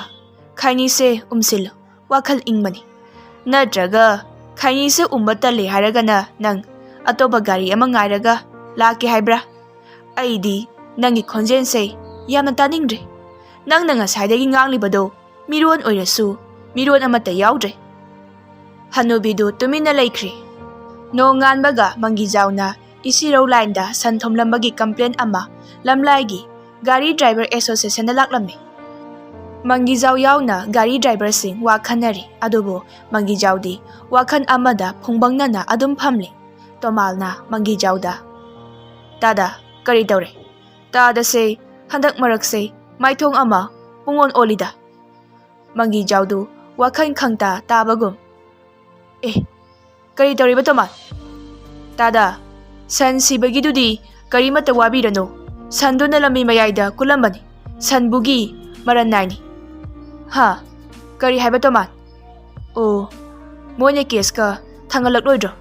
ꯈꯥꯏꯅꯤꯁꯦ ꯎꯝꯁꯤꯜꯂꯨ, ꯋꯥꯈꯜ ꯏꯪꯕꯅꯤ꯫ ꯅꯠꯇ꯭ꯔꯒ ꯈꯥꯏꯅꯤꯁꯦ ꯎꯝꯕ ꯇꯜꯂꯦ ꯍꯥꯏꯔꯒꯅ ꯅꯪ ꯑꯇꯣꯞꯄ ꯒꯥꯔꯤ ꯑꯃ ꯉꯥꯏꯔꯒ ꯂꯥꯛꯀꯦ ꯍꯥꯏꯕ꯭ꯔꯥ? ꯑꯩꯗꯤ ꯅꯪꯒꯤ ꯈꯣꯟꯖꯦꯜꯁꯦ ꯌꯥꯝꯅ ꯇꯥꯅꯤꯡꯗ꯭ꯔꯦ꯫ ꯅꯪꯅ ꯉꯁꯥꯏꯗꯒꯤ ꯉꯥꯡꯂꯤꯕꯗꯣ ꯃꯤꯔꯣꯟ ꯑꯣꯏꯔꯁꯨ ꯃꯤꯔꯣꯟ ꯑꯃꯠꯇ ꯌꯥꯎꯗ꯭ꯔꯦ"꯫ ꯍꯅꯨꯕꯤꯗꯨ ꯇꯨꯃꯤꯟꯅ ꯂꯩꯈ꯭ꯔꯦ꯫ ꯅꯣꯡꯉꯥꯟꯕꯒ ꯃꯪꯒꯤꯖꯥꯎꯅ ꯏꯁꯤꯔꯧ ꯂꯥꯏꯟꯗ ꯁꯟ ꯊꯣꯝꯂꯝꯕꯒꯤ ꯀꯝꯄ꯭ꯂꯦꯟ ꯑꯃ ꯂꯝꯂꯥꯏꯒꯤ ꯒꯥꯔꯤ ꯗ꯭ꯔꯥꯏꯚꯔ ꯑꯦꯁꯣꯁꯤꯌꯦꯁꯟꯗ ꯂꯥꯛꯂꯝꯃꯤ꯫ ꯃꯪꯒꯤꯖꯥꯎ ꯌꯥꯎꯅ ꯒꯥꯔꯤ ꯗ꯭ꯔꯥꯏꯚꯔꯁꯤꯡ ꯋꯥ ꯈꯟꯅꯔꯤ, ꯑꯗꯨꯕꯨ ꯃꯪꯒꯤꯖꯥꯎꯗꯤ ꯋꯥꯈꯜ ꯑꯃꯗ ꯐꯨꯡꯕꯪꯅꯅ ꯑꯗꯨꯝ ꯐꯝꯂꯤ꯫ ꯇꯣꯃꯥꯜꯅ ꯃꯪꯒꯤꯖꯥꯎꯗ, "ꯇꯥꯗ, ꯀꯔꯤ ꯇꯧꯔꯦ? ꯇꯥꯗꯁꯦ ꯍꯟꯗꯛ ꯃꯔꯛꯁꯦ ꯃꯥꯏꯊꯣꯡ ꯑꯃ ꯄꯨꯡꯑꯣꯟ ꯑꯣꯜꯂꯤꯗ"꯫ ꯃꯪꯒꯤꯖꯥꯎꯗꯨ ꯋꯥꯈꯜ ꯈꯪꯇꯥ ꯇꯥꯕꯒꯨꯝ, "ꯑꯦ, ꯀꯔꯤ ꯇꯧꯔꯤꯕ ꯇꯣꯃꯥꯟ? ꯇꯥꯗ, ꯁꯟ ꯁꯤꯕꯒꯤꯗꯨꯗꯤ ꯀꯔꯤꯃꯠꯇ ꯋꯥꯕꯤꯔꯅꯨ꯫ ꯁꯟꯗꯨꯅ ꯂꯝꯕꯤ ꯃꯌꯥꯏꯗ ꯀꯨꯜꯂꯝꯕꯅꯤ꯫ ꯁꯟꯕꯨꯒꯤ ꯃꯔꯟ ꯅꯥꯏꯅꯤ"꯫ "ꯍꯥ? ꯀꯔꯤ ꯍꯥꯏꯕ ꯇꯣꯃꯥꯟ? ꯑꯣ, ꯃꯣꯏꯅ ꯀꯦꯁꯀ ꯊꯥꯡꯒꯠꯂꯛꯂꯣꯏꯗ꯭ꯔꯣ?"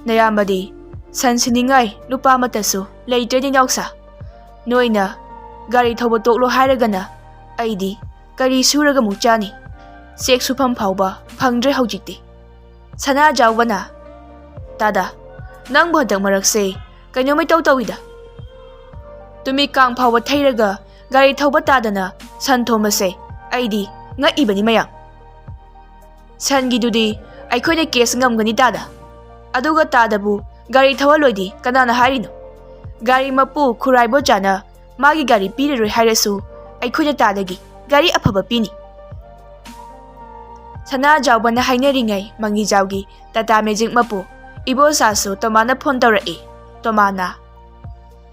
"ꯅꯌꯥꯝꯕꯗꯤ ꯁꯟ ꯁꯤꯅꯤꯡꯉꯥꯏ ꯂꯨꯄꯥ ꯑꯃꯠꯇꯁꯨ ꯂꯩꯇ꯭ꯔꯦꯅꯦ ꯏꯅꯥꯎꯁꯥ꯫ ꯅꯣꯏꯅ ꯒꯥꯔꯤ ꯊꯧꯕ ꯇꯣꯛꯂꯣ ꯍꯥꯏꯔꯒꯅ ꯑꯩꯗꯤ ꯀꯔꯤ ꯁꯨꯔꯒ ꯑꯃꯨꯛ ꯆꯥꯅꯤ? ꯆꯦꯛ ꯁꯨꯐꯝ ꯐꯥꯎꯕ ꯐꯪꯗ꯭ꯔꯦ ꯍꯧꯖꯤꯛꯇꯤ"꯫ ꯁꯅꯥꯖꯥꯎꯕꯅ, "ꯇꯥꯗ, ꯅꯪꯕꯨ ꯍꯟꯗꯛ ꯃꯔꯛꯁꯦ ꯀꯩꯅꯣꯝꯃ ꯏꯇꯧ ꯇꯧꯏꯗ꯫ ꯇꯨꯃꯤꯠ ꯀꯥꯡ ꯐꯥꯎꯕ ꯊꯩꯔꯒ ꯒꯥꯔꯤ ꯊꯧꯕ ꯇꯥꯗꯅ ꯁꯟ ꯊꯣꯝꯕꯁꯦ ꯑꯩꯗꯤ ꯉꯛꯏꯕꯅꯤ ꯃꯌꯥꯝ꯫ ꯁꯟꯒꯤꯗꯨꯗꯤ ꯑꯩꯈꯣꯏꯅ ꯀꯦꯁ ꯉꯝꯒꯅꯤ ꯇꯥꯗ꯫ ꯑꯗꯨꯒ ꯇꯥꯗꯕꯨ ꯒꯥꯔꯤ ꯊꯧꯍꯜꯂꯣꯏꯗꯤ ꯀꯅꯥꯅ ꯍꯥꯏꯔꯤꯅꯣ? ꯒꯥꯔꯤ ꯃꯄꯨ ꯈꯨꯔꯥꯏꯕꯣꯆꯥꯅ ꯃꯥꯒꯤ ꯒꯥꯔꯤ ꯄꯤꯔꯔꯣꯏ ꯍꯥꯏꯔꯁꯨ ꯑꯩꯈꯣꯏꯅ ꯇꯥꯗꯒꯤ ꯒꯥꯔꯤ ꯑꯐꯕ ꯄꯤꯅꯤ"꯫ ꯁꯅꯥꯖꯥꯎꯕꯅ ꯍꯥꯏꯅꯔꯤꯉꯩ ꯃꯪꯒꯤꯖꯥꯎꯒꯤ ꯇꯥꯇꯥ ꯃꯦꯖꯤꯛ ꯃꯄꯨ ꯏꯕꯣꯆꯥꯁꯨ ꯇꯣꯃꯥꯅ ꯐꯣꯟ ꯇꯧꯔꯛꯏ꯫ ꯇꯣꯃꯥꯅ,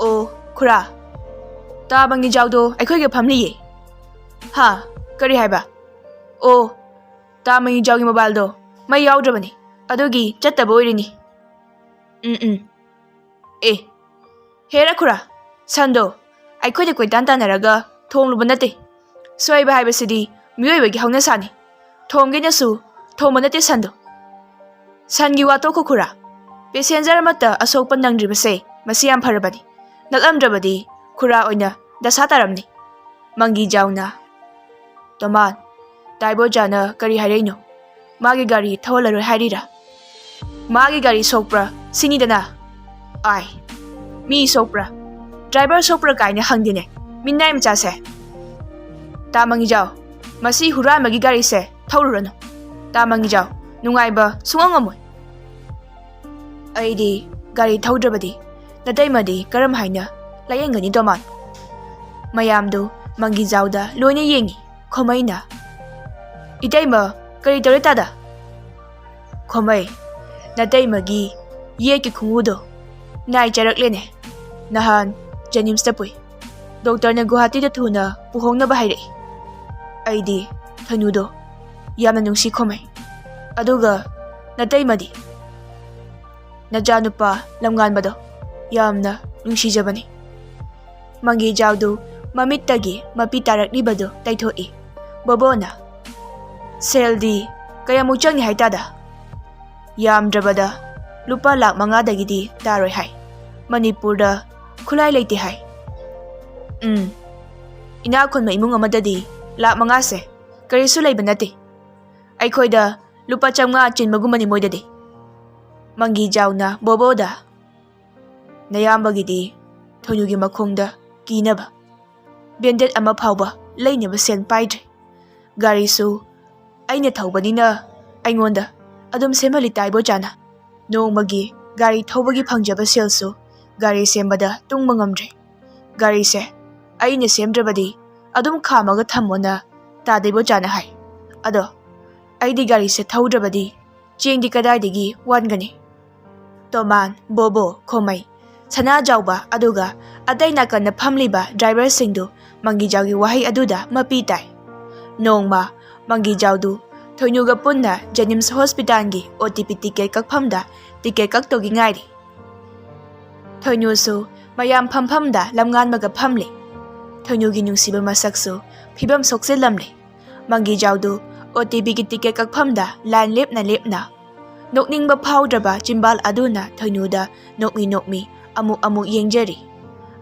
"ꯑꯣ, ꯈꯨꯔꯥ, ꯇꯥ ꯃꯪꯒꯤꯖꯥꯎꯗꯣ ꯑꯩꯈꯣꯏꯒ ꯐꯝꯂꯤꯌꯦ"꯫ "ꯍꯥ? ꯀꯔꯤ ꯍꯥꯏꯕ?" "ꯑꯣ, ꯇꯥ ꯃꯪꯒꯤꯖꯥꯎꯒꯤ ꯃꯣꯕꯥꯏꯜꯗꯣ ꯃꯩ ꯌꯥꯎꯗ꯭ꯔꯕꯅꯤ, ꯑꯗꯨꯒꯤ ꯆꯠꯇꯕ ꯑꯣꯏꯔꯤꯅꯤ"꯫ "ꯎꯝ, ꯎꯝ꯫ ꯑꯦ, ꯍꯦꯔꯥ ꯈꯨꯔꯥ, ꯁꯟꯗꯣ ꯑꯩꯈꯣꯏꯅ ꯀꯣꯏꯇꯥꯟ ꯇꯥꯟꯅꯔꯒ ꯊꯣꯡꯂꯨꯕ ꯅꯠꯇꯦ꯫ ꯁꯣꯏꯕ ꯍꯥꯏꯕꯁꯤꯗꯤ ꯃꯤꯑꯣꯏꯕꯒꯤ ꯍꯧꯅꯁꯥꯅꯤ꯫ ꯊꯣꯡꯒꯦꯅꯁꯨ ꯊꯣꯡꯕ ꯅꯠꯇꯦ ꯁꯟꯗꯣ꯫ ꯁꯟꯒꯤ ꯋꯥ ꯇꯣꯛꯈꯣ ꯈꯨꯔꯥ꯫ ꯄꯦꯁꯦꯟꯖꯔ ꯑꯃꯠꯇ ꯑꯁꯣꯛꯄ ꯅꯪꯗ꯭ꯔꯤꯕꯁꯦ ꯃꯁꯤ ꯌꯥꯝ ꯐꯔꯕꯅꯤ꯫ ꯅꯠꯂꯝꯗ꯭ꯔꯕꯗꯤ ꯈꯨꯔꯥ ꯑꯣꯏꯅ ꯗꯁꯥ ꯇꯥꯔꯝꯅꯤ꯫ ꯃꯪꯒꯤ ꯖꯥꯎꯅ, "ꯇꯣꯃꯥꯟ, ꯇꯥꯏꯕꯣꯖꯥꯅ ꯀꯔꯤ ꯍꯥꯏꯔꯛꯏꯅꯣ? ꯃꯥꯒꯤ ꯒꯥꯔꯤ ꯊꯧꯍꯜꯂꯔꯣꯏ ꯍꯥꯏꯔꯤꯔꯥ? ꯃꯥꯒꯤ ꯒꯥꯔꯤ ꯁꯣꯛꯄ꯭ꯔꯥ ꯁꯤꯅꯤꯗꯅ? ꯑꯥꯏ, ꯃꯤ ꯁꯣꯛꯄ꯭ꯔꯥ, ꯗ꯭ꯔꯥꯏꯚꯔ ꯁꯣꯛꯄ꯭ꯔꯥ ꯀꯥꯏꯅ ꯍꯪꯗꯦꯅꯦ, ꯃꯤꯅꯥꯏ ꯃꯆꯥꯁꯦ꯫ ꯇꯥ ꯃꯪꯒꯤ ꯖꯥꯎ, ꯃꯁꯤ ꯍꯨꯔꯥꯟꯕꯒꯤ ꯒꯥꯔꯤꯁꯦ ꯊꯧꯔꯨꯔꯅꯨ꯫ ꯇꯥ ꯃꯪꯒꯤ ꯖꯥꯎ, ꯅꯨꯡꯉꯥꯏꯕ ꯁꯨꯡꯉꯝ ꯉꯝꯃꯣꯏ꯫ ꯑꯩꯗꯤ ꯒꯥꯔꯤ ꯊꯧꯗ꯭ꯔꯕꯗꯤ ꯅꯇꯩꯃꯗꯤ ꯀꯔꯝ ꯍꯥꯏꯅ ꯂꯥꯌꯦꯡꯒꯅꯤ ꯇꯣꯃꯥꯟ?" ꯃꯌꯥꯝꯗꯨ ꯃꯪꯒꯤ ꯖꯥꯎꯗ ꯂꯣꯏꯅ ꯌꯦꯡꯉꯤ꯫ ꯈꯣꯃꯩꯅ, "ꯏꯇꯩꯃ, ꯀꯔꯤ ꯇꯧꯔꯦ ꯇꯥꯗ?" ꯈꯣꯃꯩ, "ꯅꯇꯩꯃꯒꯤ ꯌꯦꯠꯀꯤ ꯈꯣꯡꯎꯗꯣ ꯅꯥꯏ ꯆꯥꯔꯛꯂꯦꯅꯦ꯫ ꯅꯍꯥꯟ ꯖꯦꯅꯤꯝꯁꯇ ꯄꯨꯏ꯫ ꯗꯣꯛꯇꯔꯅ ꯒꯨꯋꯥꯍꯥꯇꯤꯗ ꯊꯨꯅ ꯄꯨꯍꯣꯡꯅꯕ ꯍꯥꯏꯔꯛꯏ꯫ ꯑꯩꯗꯤ ꯊꯣꯏꯅꯨꯗꯣ ꯌꯥꯝꯅ ꯅꯨꯡꯁꯤ ꯈꯣꯃꯩ꯫ ꯑꯗꯨꯒ ꯅꯇꯩꯃꯗꯤ?" "ꯅꯆꯥꯅꯨꯄꯥ ꯂꯝꯉꯥꯟꯕꯗꯣ ꯌꯥꯝꯅ ꯅꯨꯡꯁꯤꯖꯕꯅꯤ꯫" ꯃꯪꯒꯤ ꯖꯥꯎꯗꯨ ꯃꯃꯤꯠꯇꯒꯤ ꯃꯄꯤ ꯇꯥꯔꯛꯂꯤꯕꯗꯨ ꯇꯩꯊꯣꯛꯏ꯫ ꯕꯣꯕꯣꯅ, "ꯁꯦꯜꯗꯤ ꯀꯌꯥꯃꯨꯛ ꯆꯪꯏ ꯍꯥꯏꯇꯥꯗ?" "ꯌꯥꯝꯗ꯭ꯔꯕꯗ ꯂꯨꯄꯥ ꯂꯥꯛ ꯃꯉꯥꯗꯒꯤꯗꯤ ꯇꯥꯔꯣꯏ ꯍꯥꯏ꯫ ꯃꯅꯤꯄꯨꯔꯗ ꯈꯨꯠꯂꯥꯏ ꯂꯩꯇꯦ ꯍꯥꯏ꯫" "ꯎꯝ, ꯏꯅꯥꯛ ꯈꯨꯟꯕ ꯏꯃꯨꯡ ꯑꯃꯗꯗꯤ ꯂꯥꯛ ꯃꯉꯥꯁꯦ ꯀꯔꯤꯁꯨ ꯂꯩꯕ ꯅꯠꯇꯦ꯫ ꯑꯩꯈꯣꯏꯗ ꯂꯨꯄꯥ ꯆꯥꯝꯃꯉꯥ ꯆꯤꯟꯕꯒꯨꯝꯕꯅꯤ ꯃꯣꯏꯗꯗꯤ꯫" ꯃꯪꯒꯤ ꯖꯥꯎꯅ ꯕꯣꯕꯣꯗ, "ꯅꯌꯥꯝꯕꯒꯤꯗꯤ ꯊꯣꯏꯅꯨꯒꯤ ꯃꯈꯣꯡꯗ ꯀꯤꯅꯕ ꯕꯦꯟꯗꯦꯠ ꯑꯃ ꯐꯥꯎꯕ ꯂꯩꯅꯕ ꯁꯦꯜ ꯄꯥꯏꯗ꯭ꯔꯦ꯫ ꯒꯥꯔꯤꯁꯨ ꯑꯩꯅ ꯊꯧꯕꯅꯤꯅ ꯑꯩꯉꯣꯟꯗ ꯑꯗꯨꯝ ꯁꯦꯝꯍꯜꯂꯤ ꯇꯥꯏꯕꯣꯆꯥꯅ꯫ ꯅꯣꯡꯃꯒꯤ ꯒꯥꯔꯤ ꯊꯧꯕꯒꯤ ꯐꯪꯖꯕ ꯁꯦꯜꯁꯨ ꯒꯥꯔꯤ ꯁꯦꯝꯕꯗ ꯇꯨꯡꯕ ꯉꯝꯗ꯭ꯔꯦ꯫ ꯒꯥꯔꯤꯁꯦ ꯑꯩꯅ ꯁꯦꯝꯗ꯭ꯔꯕꯗꯤ ꯑꯗꯨꯝ ꯈꯥꯝꯃꯒ ꯊꯝꯃꯣꯅ ꯇꯥ ꯗꯦꯕꯣꯆꯥꯅ ꯍꯥꯏ꯫ ꯑꯗꯣ ꯑꯩꯗꯤ ꯒꯥꯔꯤꯁꯦ ꯊꯧꯗ꯭ꯔꯕꯗꯤ ꯆꯦꯡꯗꯤ ꯀꯗꯥꯏꯗꯒꯤ ꯋꯥꯟꯒꯅꯤ?" ꯇꯣꯃꯥꯟ, ꯕꯣꯕꯣ, ꯈꯣꯃꯩ, ꯁꯅꯥꯖꯥꯎꯕ ꯑꯗꯨꯒ ꯑꯇꯩ ꯅꯥꯀꯟꯗ ꯐꯝꯂꯤꯕ ꯗ꯭ꯔꯥꯏꯚꯔꯁꯤꯡꯗꯨ ꯃꯪꯒꯤꯖꯥꯎꯒꯤ ꯋꯥꯍꯩ ꯑꯗꯨꯗ ꯃꯄꯤ ꯇꯥꯏ꯫ ꯅꯣꯡꯃ ꯃꯪꯒꯤꯖꯥꯎꯗꯨ ꯊꯣꯏꯅꯨꯒ ꯄꯨꯟꯅ ꯖꯦꯅꯤꯝꯁ ꯍꯣꯁꯄꯤꯇꯥꯜꯒꯤ ꯑꯣ ꯇꯤ ꯄꯤ ꯇꯤꯀꯦꯠ ꯀꯛꯐꯝꯗ ꯇꯤꯀꯦꯠ ꯀꯛꯇꯧꯒꯤ ꯉꯥꯏꯔꯤ꯫ ꯊꯣꯏꯅꯨꯁꯨ ꯃꯌꯥꯝ ꯐꯝꯐꯝꯗ ꯂꯝꯉꯥꯟꯕꯒ ꯐꯝꯂꯦ꯫ ꯊꯣꯏꯅꯨꯒꯤ ꯅꯨꯡꯁꯤꯕ ꯃꯁꯛꯁꯨ ꯐꯤꯕꯝ ꯁꯣꯛꯆꯤꯜꯂꯝꯂꯦ꯫ ꯃꯪꯒꯤꯖꯥꯎꯗꯨ ꯑꯣ ꯇꯤ ꯕꯤꯒꯤ ꯇꯤꯀꯦꯠ ꯀꯛꯐꯝꯗ ꯂꯥꯏꯟ ꯂꯦꯞꯅ ꯂꯦꯞꯅ ꯅꯣꯛꯅꯤꯡꯕ ꯐꯥꯎꯗ꯭ꯔꯕ ꯆꯤꯝꯕꯥꯜ ꯑꯗꯨꯅ ꯊꯣꯏꯅꯨꯗ ꯅꯣꯛꯃꯤ ꯅꯣꯛꯃꯤ ꯑꯃꯨꯛ ꯑꯃꯨꯛ ꯌꯦꯡꯖꯔꯤ꯫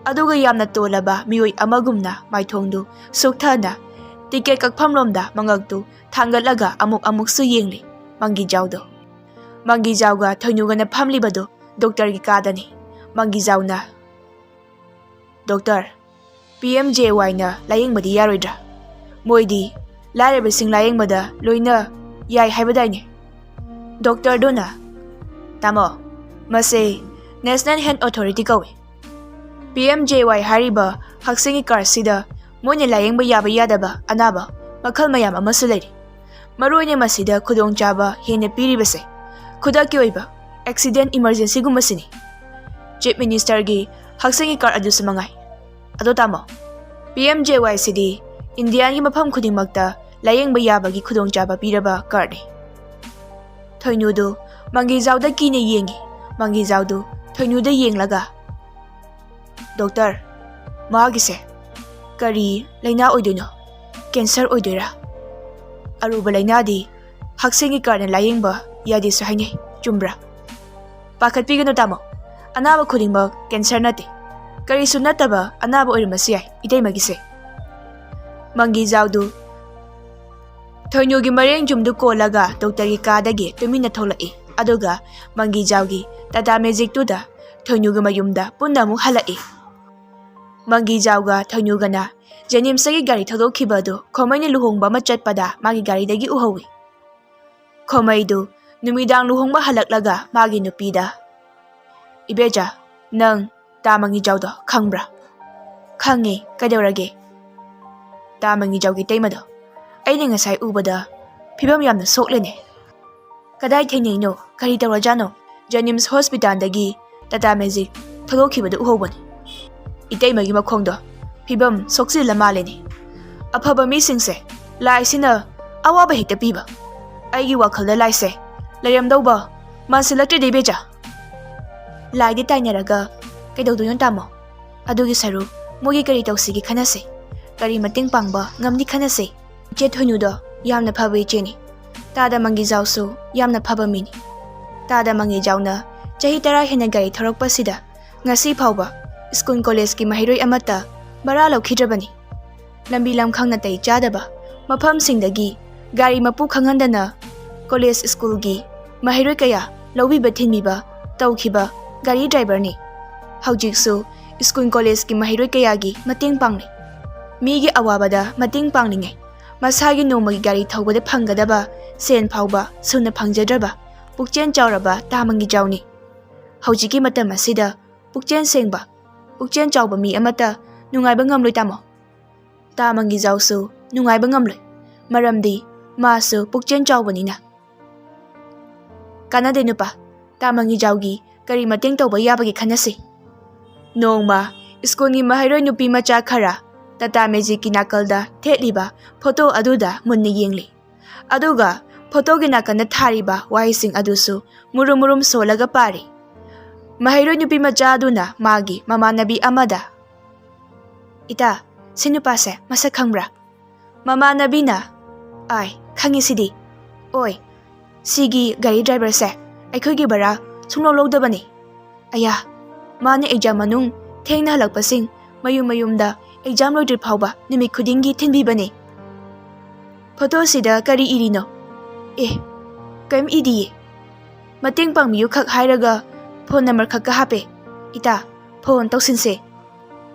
ꯑꯗꯨꯒ ꯌꯥꯝꯅ ꯇꯣꯜꯂꯕ ꯃꯤꯑꯣꯏ ꯑꯃꯒꯨꯝꯅ ꯃꯥꯏꯊꯣꯡꯗꯨ ꯁꯨꯛꯊꯅ ꯇꯤꯀꯦꯠ ꯀꯛꯐꯝꯂꯣꯝꯗ ꯃꯉꯛꯇꯨ ꯊꯥꯡꯒꯠꯂꯒ ꯑꯃꯨꯛ ꯑꯃꯨꯛꯁꯨ ꯌꯦꯡꯂꯤ ꯃꯪꯒꯤꯖꯥꯎꯗꯣ꯫ ꯃꯪꯒꯤꯖꯥꯎꯒ ꯊꯣꯏꯅꯨꯒꯅ ꯐꯝꯂꯤꯕꯗꯨ ꯗꯣꯛꯇꯔꯒꯤ ꯀꯥꯗꯅꯤ꯫ ꯃꯪꯒꯤꯖꯥꯎꯅ, "ꯗꯣꯛꯇꯔ, ꯄꯤ ꯑꯦꯝ ꯖꯦ ꯋꯥꯏꯅ ꯂꯥꯌꯦꯡꯕꯗꯤ ꯌꯥꯔꯣꯏꯗ꯭ꯔꯥ? ꯃꯣꯏꯗꯤ ꯂꯥꯏꯔꯕꯁꯤꯡ ꯂꯥꯌꯦꯡꯕꯗ ꯂꯣꯏꯅ ꯌꯥꯏ ꯍꯥꯏꯕꯗꯥꯏꯅꯦ?" ꯗꯣꯛꯇꯔꯗꯨꯅ, "ꯇꯥꯃꯣ, ꯃꯁꯦ ꯅꯦꯁꯅꯦꯜ ꯍꯦꯜꯊ ꯑꯣꯊꯣꯔꯤꯇꯤ ꯀꯧꯏ꯫ ꯄꯤ ꯑꯦꯝ ꯖꯦ ꯋꯥꯏ ꯍꯥꯏꯔꯤꯕ ꯍꯛꯁꯦꯜꯒꯤ ꯀꯥꯔꯗꯁꯤꯗ ꯃꯣꯏꯅ ꯂꯥꯌꯦꯡꯕ ꯌꯥꯕ ꯌꯥꯗꯕ ꯑꯅꯥꯕ ꯃꯈꯜ ꯃꯌꯥꯝ ꯑꯃꯁꯨ ꯂꯩꯔꯤ꯫ ꯃꯔꯨꯑꯣꯏꯅ ꯃꯁꯤꯗ ꯈꯨꯗꯣꯡꯆꯥꯕ ꯍꯦꯟꯅ ꯄꯤꯔꯤꯕꯁꯦ ꯈꯨꯗꯛꯀꯤ ꯑꯣꯏꯕ ꯑꯦꯛꯁꯤꯗꯦꯟ ꯏꯃꯔꯖꯦꯟꯁꯤꯒꯨꯝꯕꯁꯤꯅꯤ꯫ ꯆꯤꯐ ꯃꯤꯅꯤꯁꯇꯔꯒꯤ ꯍꯛꯁꯦꯜꯒꯤ ꯀꯥꯔꯗ ꯑꯗꯨꯁꯨ ꯃꯉꯥꯏ꯫ ꯑꯗꯣ ꯇꯥꯃꯣ, ꯄꯤ ꯑꯦꯝ ꯖꯦ ꯋꯥꯏ ꯁꯤꯗꯤ ꯏꯟꯗꯤꯌꯥꯒꯤ ꯃꯐꯝ ꯈꯨꯗꯤꯡꯃꯛꯇ ꯂꯥꯌꯦꯡꯕ ꯌꯥꯕꯒꯤ ꯈꯨꯗꯣꯡꯆꯥꯕ ꯄꯤꯔꯕ ꯀꯥꯔꯗꯅꯤ꯫" ꯊꯣꯏꯅꯨꯗꯨ ꯃꯪꯒꯤꯖꯥꯎꯗ ꯀꯤꯅ ꯌꯦꯡꯉꯤ꯫ ꯃꯪꯒꯤꯖꯥꯎꯗꯨ ꯊꯣꯏꯅꯨꯗ ꯌꯦꯡꯂꯒ, "ꯗꯣꯛꯇꯔ, ꯃꯥꯒꯤꯁꯦ ꯀꯔꯤ ꯂꯥꯏꯅꯥ ꯑꯣꯏꯗꯣꯏꯅꯣ? ꯀꯦꯟꯁꯔ ꯑꯣꯏꯗꯣꯏꯔꯥ? ꯑꯔꯨꯕ ꯂꯥꯏꯅꯥꯗꯤ ꯍꯛꯁꯦꯜꯒꯤ ꯀꯥꯔꯗꯅ ꯂꯥꯌꯦꯡꯕ ꯌꯥꯗꯦꯁꯨ ꯍꯥꯏꯅꯩ, ꯆꯨꯝꯕ꯭ꯔꯥ?" "ꯄꯥꯈꯠꯄꯤꯒꯅꯨ ꯇꯥꯃꯣ, ꯑꯅꯥꯕ ꯈꯨꯗꯤꯡꯃꯛ ꯀꯦꯟꯁꯔ ꯅꯠꯇꯦ꯫ ꯀꯔꯤꯁꯨ ꯅꯠꯇꯕ ꯑꯅꯥꯕ ꯑꯣꯏꯔꯝꯕꯁꯨ ꯌꯥꯏ ꯏꯇꯩꯃꯒꯤꯁꯦ꯫" ꯃꯪꯒꯤꯖꯥꯎꯗꯨ ꯊꯣꯏꯅꯨꯒꯤ ꯃꯔꯦꯡ ꯖꯨꯝꯗꯨ ꯀꯣꯜꯂꯒ ꯗꯣꯛꯇꯔꯒꯤ ꯀꯥꯗꯒꯤ ꯇꯨꯃꯤꯟꯅ ꯊꯣꯛꯂꯛꯏ꯫ ꯑꯗꯨꯒ ꯃꯪꯒꯤꯖꯥꯎꯒꯤ ꯇꯥꯇꯥ ꯃꯦꯖꯤꯛꯇꯨꯗ ꯊꯣꯏꯅꯨꯒꯤ ꯃꯌꯨꯝꯗ ꯄꯨꯟꯅ ꯑꯃꯨꯛ ꯍꯜꯂꯛꯏ꯫ ꯃꯪꯒꯤꯖꯥꯎꯒ ꯊꯣꯏꯅꯨꯒꯅ ꯖꯦꯅꯤꯝꯁꯇꯒꯤ ꯒꯥꯔꯤ ꯊꯧꯗꯣꯛꯈꯤꯕ ꯑꯗꯨ ꯈꯣꯃꯩꯅ ꯂꯨꯍꯣꯡꯕ ꯑꯃ ꯆꯠꯄꯗ ꯃꯥꯒꯤ ꯒꯥꯔꯤꯗꯒꯤ ꯎꯍꯧꯏ꯫ ꯈꯣꯃꯩꯗꯨ ꯅꯨꯃꯤꯗꯥꯡ ꯂꯨꯍꯣꯡꯕ ꯍꯜꯂꯛꯂꯒ ꯃꯥꯒꯤ ꯅꯨꯄꯤꯗ, "ꯏꯕꯦꯆꯥ, ꯅꯪ ꯇꯥ ꯃꯪꯒꯤꯖꯥꯎꯗꯣ ꯈꯪꯕ꯭ꯔꯥ?" "ꯈꯪꯉꯦ, ꯀꯩꯗꯧꯔꯒꯦ?" "ꯇꯥ ꯃꯪꯒꯤꯖꯥꯎꯒꯤ ꯇꯩꯃꯗꯣ ꯑꯩꯅ ꯉꯁꯥꯏ ꯎꯕꯗ ꯐꯤꯕꯝ ꯌꯥꯝꯅ ꯁꯣꯛꯂꯦꯅꯦ꯫" "ꯀꯗꯥꯏ ꯊꯦꯡꯅꯩꯅꯣ? ꯀꯔꯤ ꯇꯧꯔꯖꯥꯠꯅꯣ?" "ꯖꯦꯅꯤꯝꯁ ꯍꯣꯁꯄꯤꯇꯥꯜꯗꯒꯤ ꯇꯥꯇꯥ ꯃꯦꯖꯤꯛ ꯊꯧꯗꯣꯛꯈꯤꯕꯗꯨ ꯎꯍꯧꯕꯅꯤ꯫" "ꯏꯇꯩꯃꯒꯤ ꯃꯈꯣꯡꯗꯣ ꯐꯤꯕꯝ ꯁꯣꯛꯆꯤꯜꯂ ꯃꯥꯜꯂꯦꯅꯦ꯫ ꯑꯐꯕ ꯃꯤꯁꯤꯡꯁꯦ ꯂꯥꯏꯁꯤꯅ ꯑꯋꯥꯕ ꯍꯦꯛꯇ ꯄꯤꯕ꯫ ꯑꯩꯒꯤ ꯋꯥꯈꯜꯗ ꯂꯥꯏꯁꯦ ꯂꯩꯔꯝꯗꯧꯕ ꯃꯥꯟꯁꯤꯜꯂꯛꯇ꯭ꯔꯦꯗ ꯏꯕꯦꯆꯥ꯫ ꯂꯥꯏꯗꯤ ꯇꯥꯏꯅꯔꯒ ꯀꯩꯗꯧꯗꯣꯏꯅꯣ ꯇꯥꯃꯣ? ꯑꯗꯨꯒꯤ ꯁꯔꯨꯛ ꯃꯣꯏꯒꯤ ꯀꯔꯤ ꯇꯧꯁꯤꯒꯦ ꯈꯟꯅꯁꯦ꯫ ꯀꯔꯤ ꯃꯇꯦꯡ ꯄꯥꯡꯕ ꯉꯝꯅꯤ ꯈꯟꯅꯁꯦ꯫ ꯏꯆꯦ ꯊꯣꯏꯅꯨꯗꯣ ꯌꯥꯝꯅ ꯐꯕ ꯏꯆꯦꯅꯤ꯫ ꯇꯥꯗ ꯃꯪꯒꯤꯖꯥꯎꯁꯨ ꯌꯥꯝꯅ ꯐꯕ ꯃꯤꯅꯤ꯫ ꯇꯥꯗ ꯃꯪꯒꯤꯖꯥꯎꯅ ꯆꯍꯤ ꯇꯔꯥ ꯍꯦꯟꯅ ꯒꯥꯔꯤ ꯊꯧꯔꯛꯄꯁꯤꯗ ꯉꯁꯤ ꯐꯥꯎꯕ ꯁ꯭ꯀꯨꯜ ꯀꯣꯂꯦꯖꯀꯤ ꯃꯍꯩꯔꯣꯏ ꯑꯃꯠꯇ ꯚꯔꯥ ꯂꯧꯈꯤꯗ꯭ꯔꯕꯅꯤ꯫ ꯂꯝꯕꯤ ꯂꯝꯈꯥꯡ ꯅꯥꯇꯩ ꯆꯥꯗꯕ ꯃꯐꯝꯁꯤꯡꯗꯒꯤ ꯒꯥꯔꯤ ꯃꯄꯨ ꯈꯪꯍꯟꯗꯅ ꯀꯣꯂꯦꯖ ꯁ꯭ꯀꯨꯜꯒꯤ ꯃꯍꯩꯔꯣꯏ ꯀꯌꯥ ꯂꯧꯕꯤꯕ ꯊꯤꯟꯕꯤꯕ ꯇꯧꯈꯤꯕ ꯒꯥꯔꯤ ꯗ꯭ꯔꯥꯏꯚꯔꯅꯤ꯫ ꯍꯧꯖꯤꯛꯁꯨ ꯁ꯭ꯀꯨꯜ ꯀꯣꯂꯦꯖꯀꯤ ꯃꯍꯩꯔꯣꯏ ꯀꯌꯥꯒꯤ ꯃꯇꯦꯡ ꯄꯥꯡꯂꯤ꯫ ꯃꯤꯒꯤ ꯑꯋꯥꯕꯗ ꯃꯇꯦꯡ ꯄꯥꯡꯂꯤꯉꯩ ꯃꯁꯥꯒꯤ ꯅꯣꯡꯃꯒꯤ ꯒꯥꯔꯤ ꯊꯧꯕꯗ ꯐꯪꯒꯗꯕ ꯁꯦꯟ ꯐꯥꯎꯕ ꯁꯨꯅ ꯐꯪꯖꯗ꯭ꯔꯕ ꯄꯨꯛꯆꯦꯜ ꯆꯥꯎꯔꯕ ꯇꯥ ꯃꯪꯒꯤꯖꯥꯎꯅꯤ꯫ ꯍꯧꯖꯤꯛꯀꯤ ꯃꯇꯝ ꯑꯁꯤꯗ ꯄꯨꯛꯆꯦꯜ ꯁꯦꯡꯕ, ꯄꯨꯛꯆꯦꯜ ꯆꯥꯎꯕ ꯃꯤ ꯑꯃꯠꯇ ꯅꯨꯡꯉꯥꯏꯕ ꯉꯝꯂꯣꯏ ꯇꯥꯃꯣ꯫ ꯇꯥ ꯃꯪꯒꯤꯖꯥꯎꯁꯨ ꯅꯨꯡꯉꯥꯏꯕ ꯉꯝꯂꯣꯏ, ꯃꯔꯝꯗꯤ ꯃꯥꯁꯨ ꯄꯨꯛꯆꯦꯜ ꯆꯥꯎꯕꯅꯤꯅ꯫ ꯀꯥꯟꯅꯗꯦ ꯅꯨꯄꯥ, ꯇꯥ ꯃꯪꯒꯤꯖꯥꯎꯒꯤ ꯀꯔꯤ ꯃꯇꯦꯡ ꯇꯧꯕ ꯌꯥꯕꯒꯦ ꯈꯟꯅꯁꯤ꯫ ꯅꯣꯡꯃ ꯁ꯭ꯀꯨꯜꯒꯤ ꯃꯍꯩꯔꯣꯏ ꯅꯨꯄꯤ ꯃꯆꯥ ꯈꯔ ꯇꯥꯇꯥ ꯃꯦꯖꯤꯛꯀꯤ ꯅꯥꯀꯜꯗ ꯊꯦꯠꯂꯤꯕ ꯐꯣꯇꯣ ꯑꯗꯨꯗ ꯃꯨꯟꯅ ꯌꯦꯡꯂꯤ꯫ ꯑꯗꯨꯒ ꯐꯣꯇꯣꯒꯤ ꯅꯥꯀꯟꯗ ꯊꯥꯔꯤꯕ ꯋꯥꯍꯩꯁꯤꯡ ꯑꯗꯨꯁꯨ ꯃꯨꯔꯨꯝ ꯃꯨꯔꯨꯝ ꯁꯣꯜꯂꯒ ꯄꯥꯔꯤ꯫ ꯃꯍꯩꯔꯣꯏ ꯅꯨꯄꯤ ꯃꯆꯥ ꯑꯗꯨꯅ ꯃꯥꯒꯤ ꯃꯃꯥꯟꯅꯕꯤ ꯑꯃꯗ, "ꯏꯇꯥ, ꯁꯤ ꯅꯨꯄꯥꯁꯦ ꯃꯁꯛ ꯈꯪꯕ꯭ꯔꯥ?" ꯃꯃꯥꯟꯅꯕꯤꯅ, "ꯑꯥꯏ, ꯈꯪꯉꯤ ꯁꯤꯗꯤ꯫ ꯑꯣꯏ, ꯁꯤꯒꯤ ꯒꯥꯔꯤ ꯗ꯭ꯔꯥꯏꯚꯔꯁꯦ ꯑꯩꯈꯣꯏꯒꯤ ꯚꯔꯥ ꯁꯨꯡꯂꯧ ꯂꯧꯗꯕꯅꯤ꯫ ꯑꯌꯥ, ꯃꯥꯅ ꯑꯦꯛꯖꯥꯝ ꯃꯅꯨꯡ ꯊꯦꯡꯅ ꯍꯜꯂꯛꯄꯁꯤꯡ ꯃꯌꯨꯝ ꯃꯌꯨꯝꯗ ꯑꯦꯛꯖꯥꯝ ꯂꯣꯏꯗ꯭ꯔꯤ ꯐꯥꯎꯕ ꯅꯨꯃꯤꯠ ꯈꯨꯗꯤꯡꯒꯤ ꯊꯤꯟꯕꯤꯕꯅꯤ꯫ ꯐꯣꯇꯣꯁꯤꯗ ꯀꯔꯤ ꯏꯔꯤꯅꯣ?" "ꯑꯦ, ꯀꯔꯤꯝ ꯏꯗꯤꯌꯦ꯫ ꯃꯇꯦꯡ ꯄꯥꯡꯕꯤꯌꯨ ꯈꯛ ꯍꯥꯏꯔꯒ ꯐꯣꯟ ꯅꯝꯕꯔ ꯈꯛꯀ ꯍꯥꯞꯄꯦ꯫ ꯏꯇꯥ, ꯐꯣꯟ ꯇꯧꯁꯤꯟꯁꯦ꯫"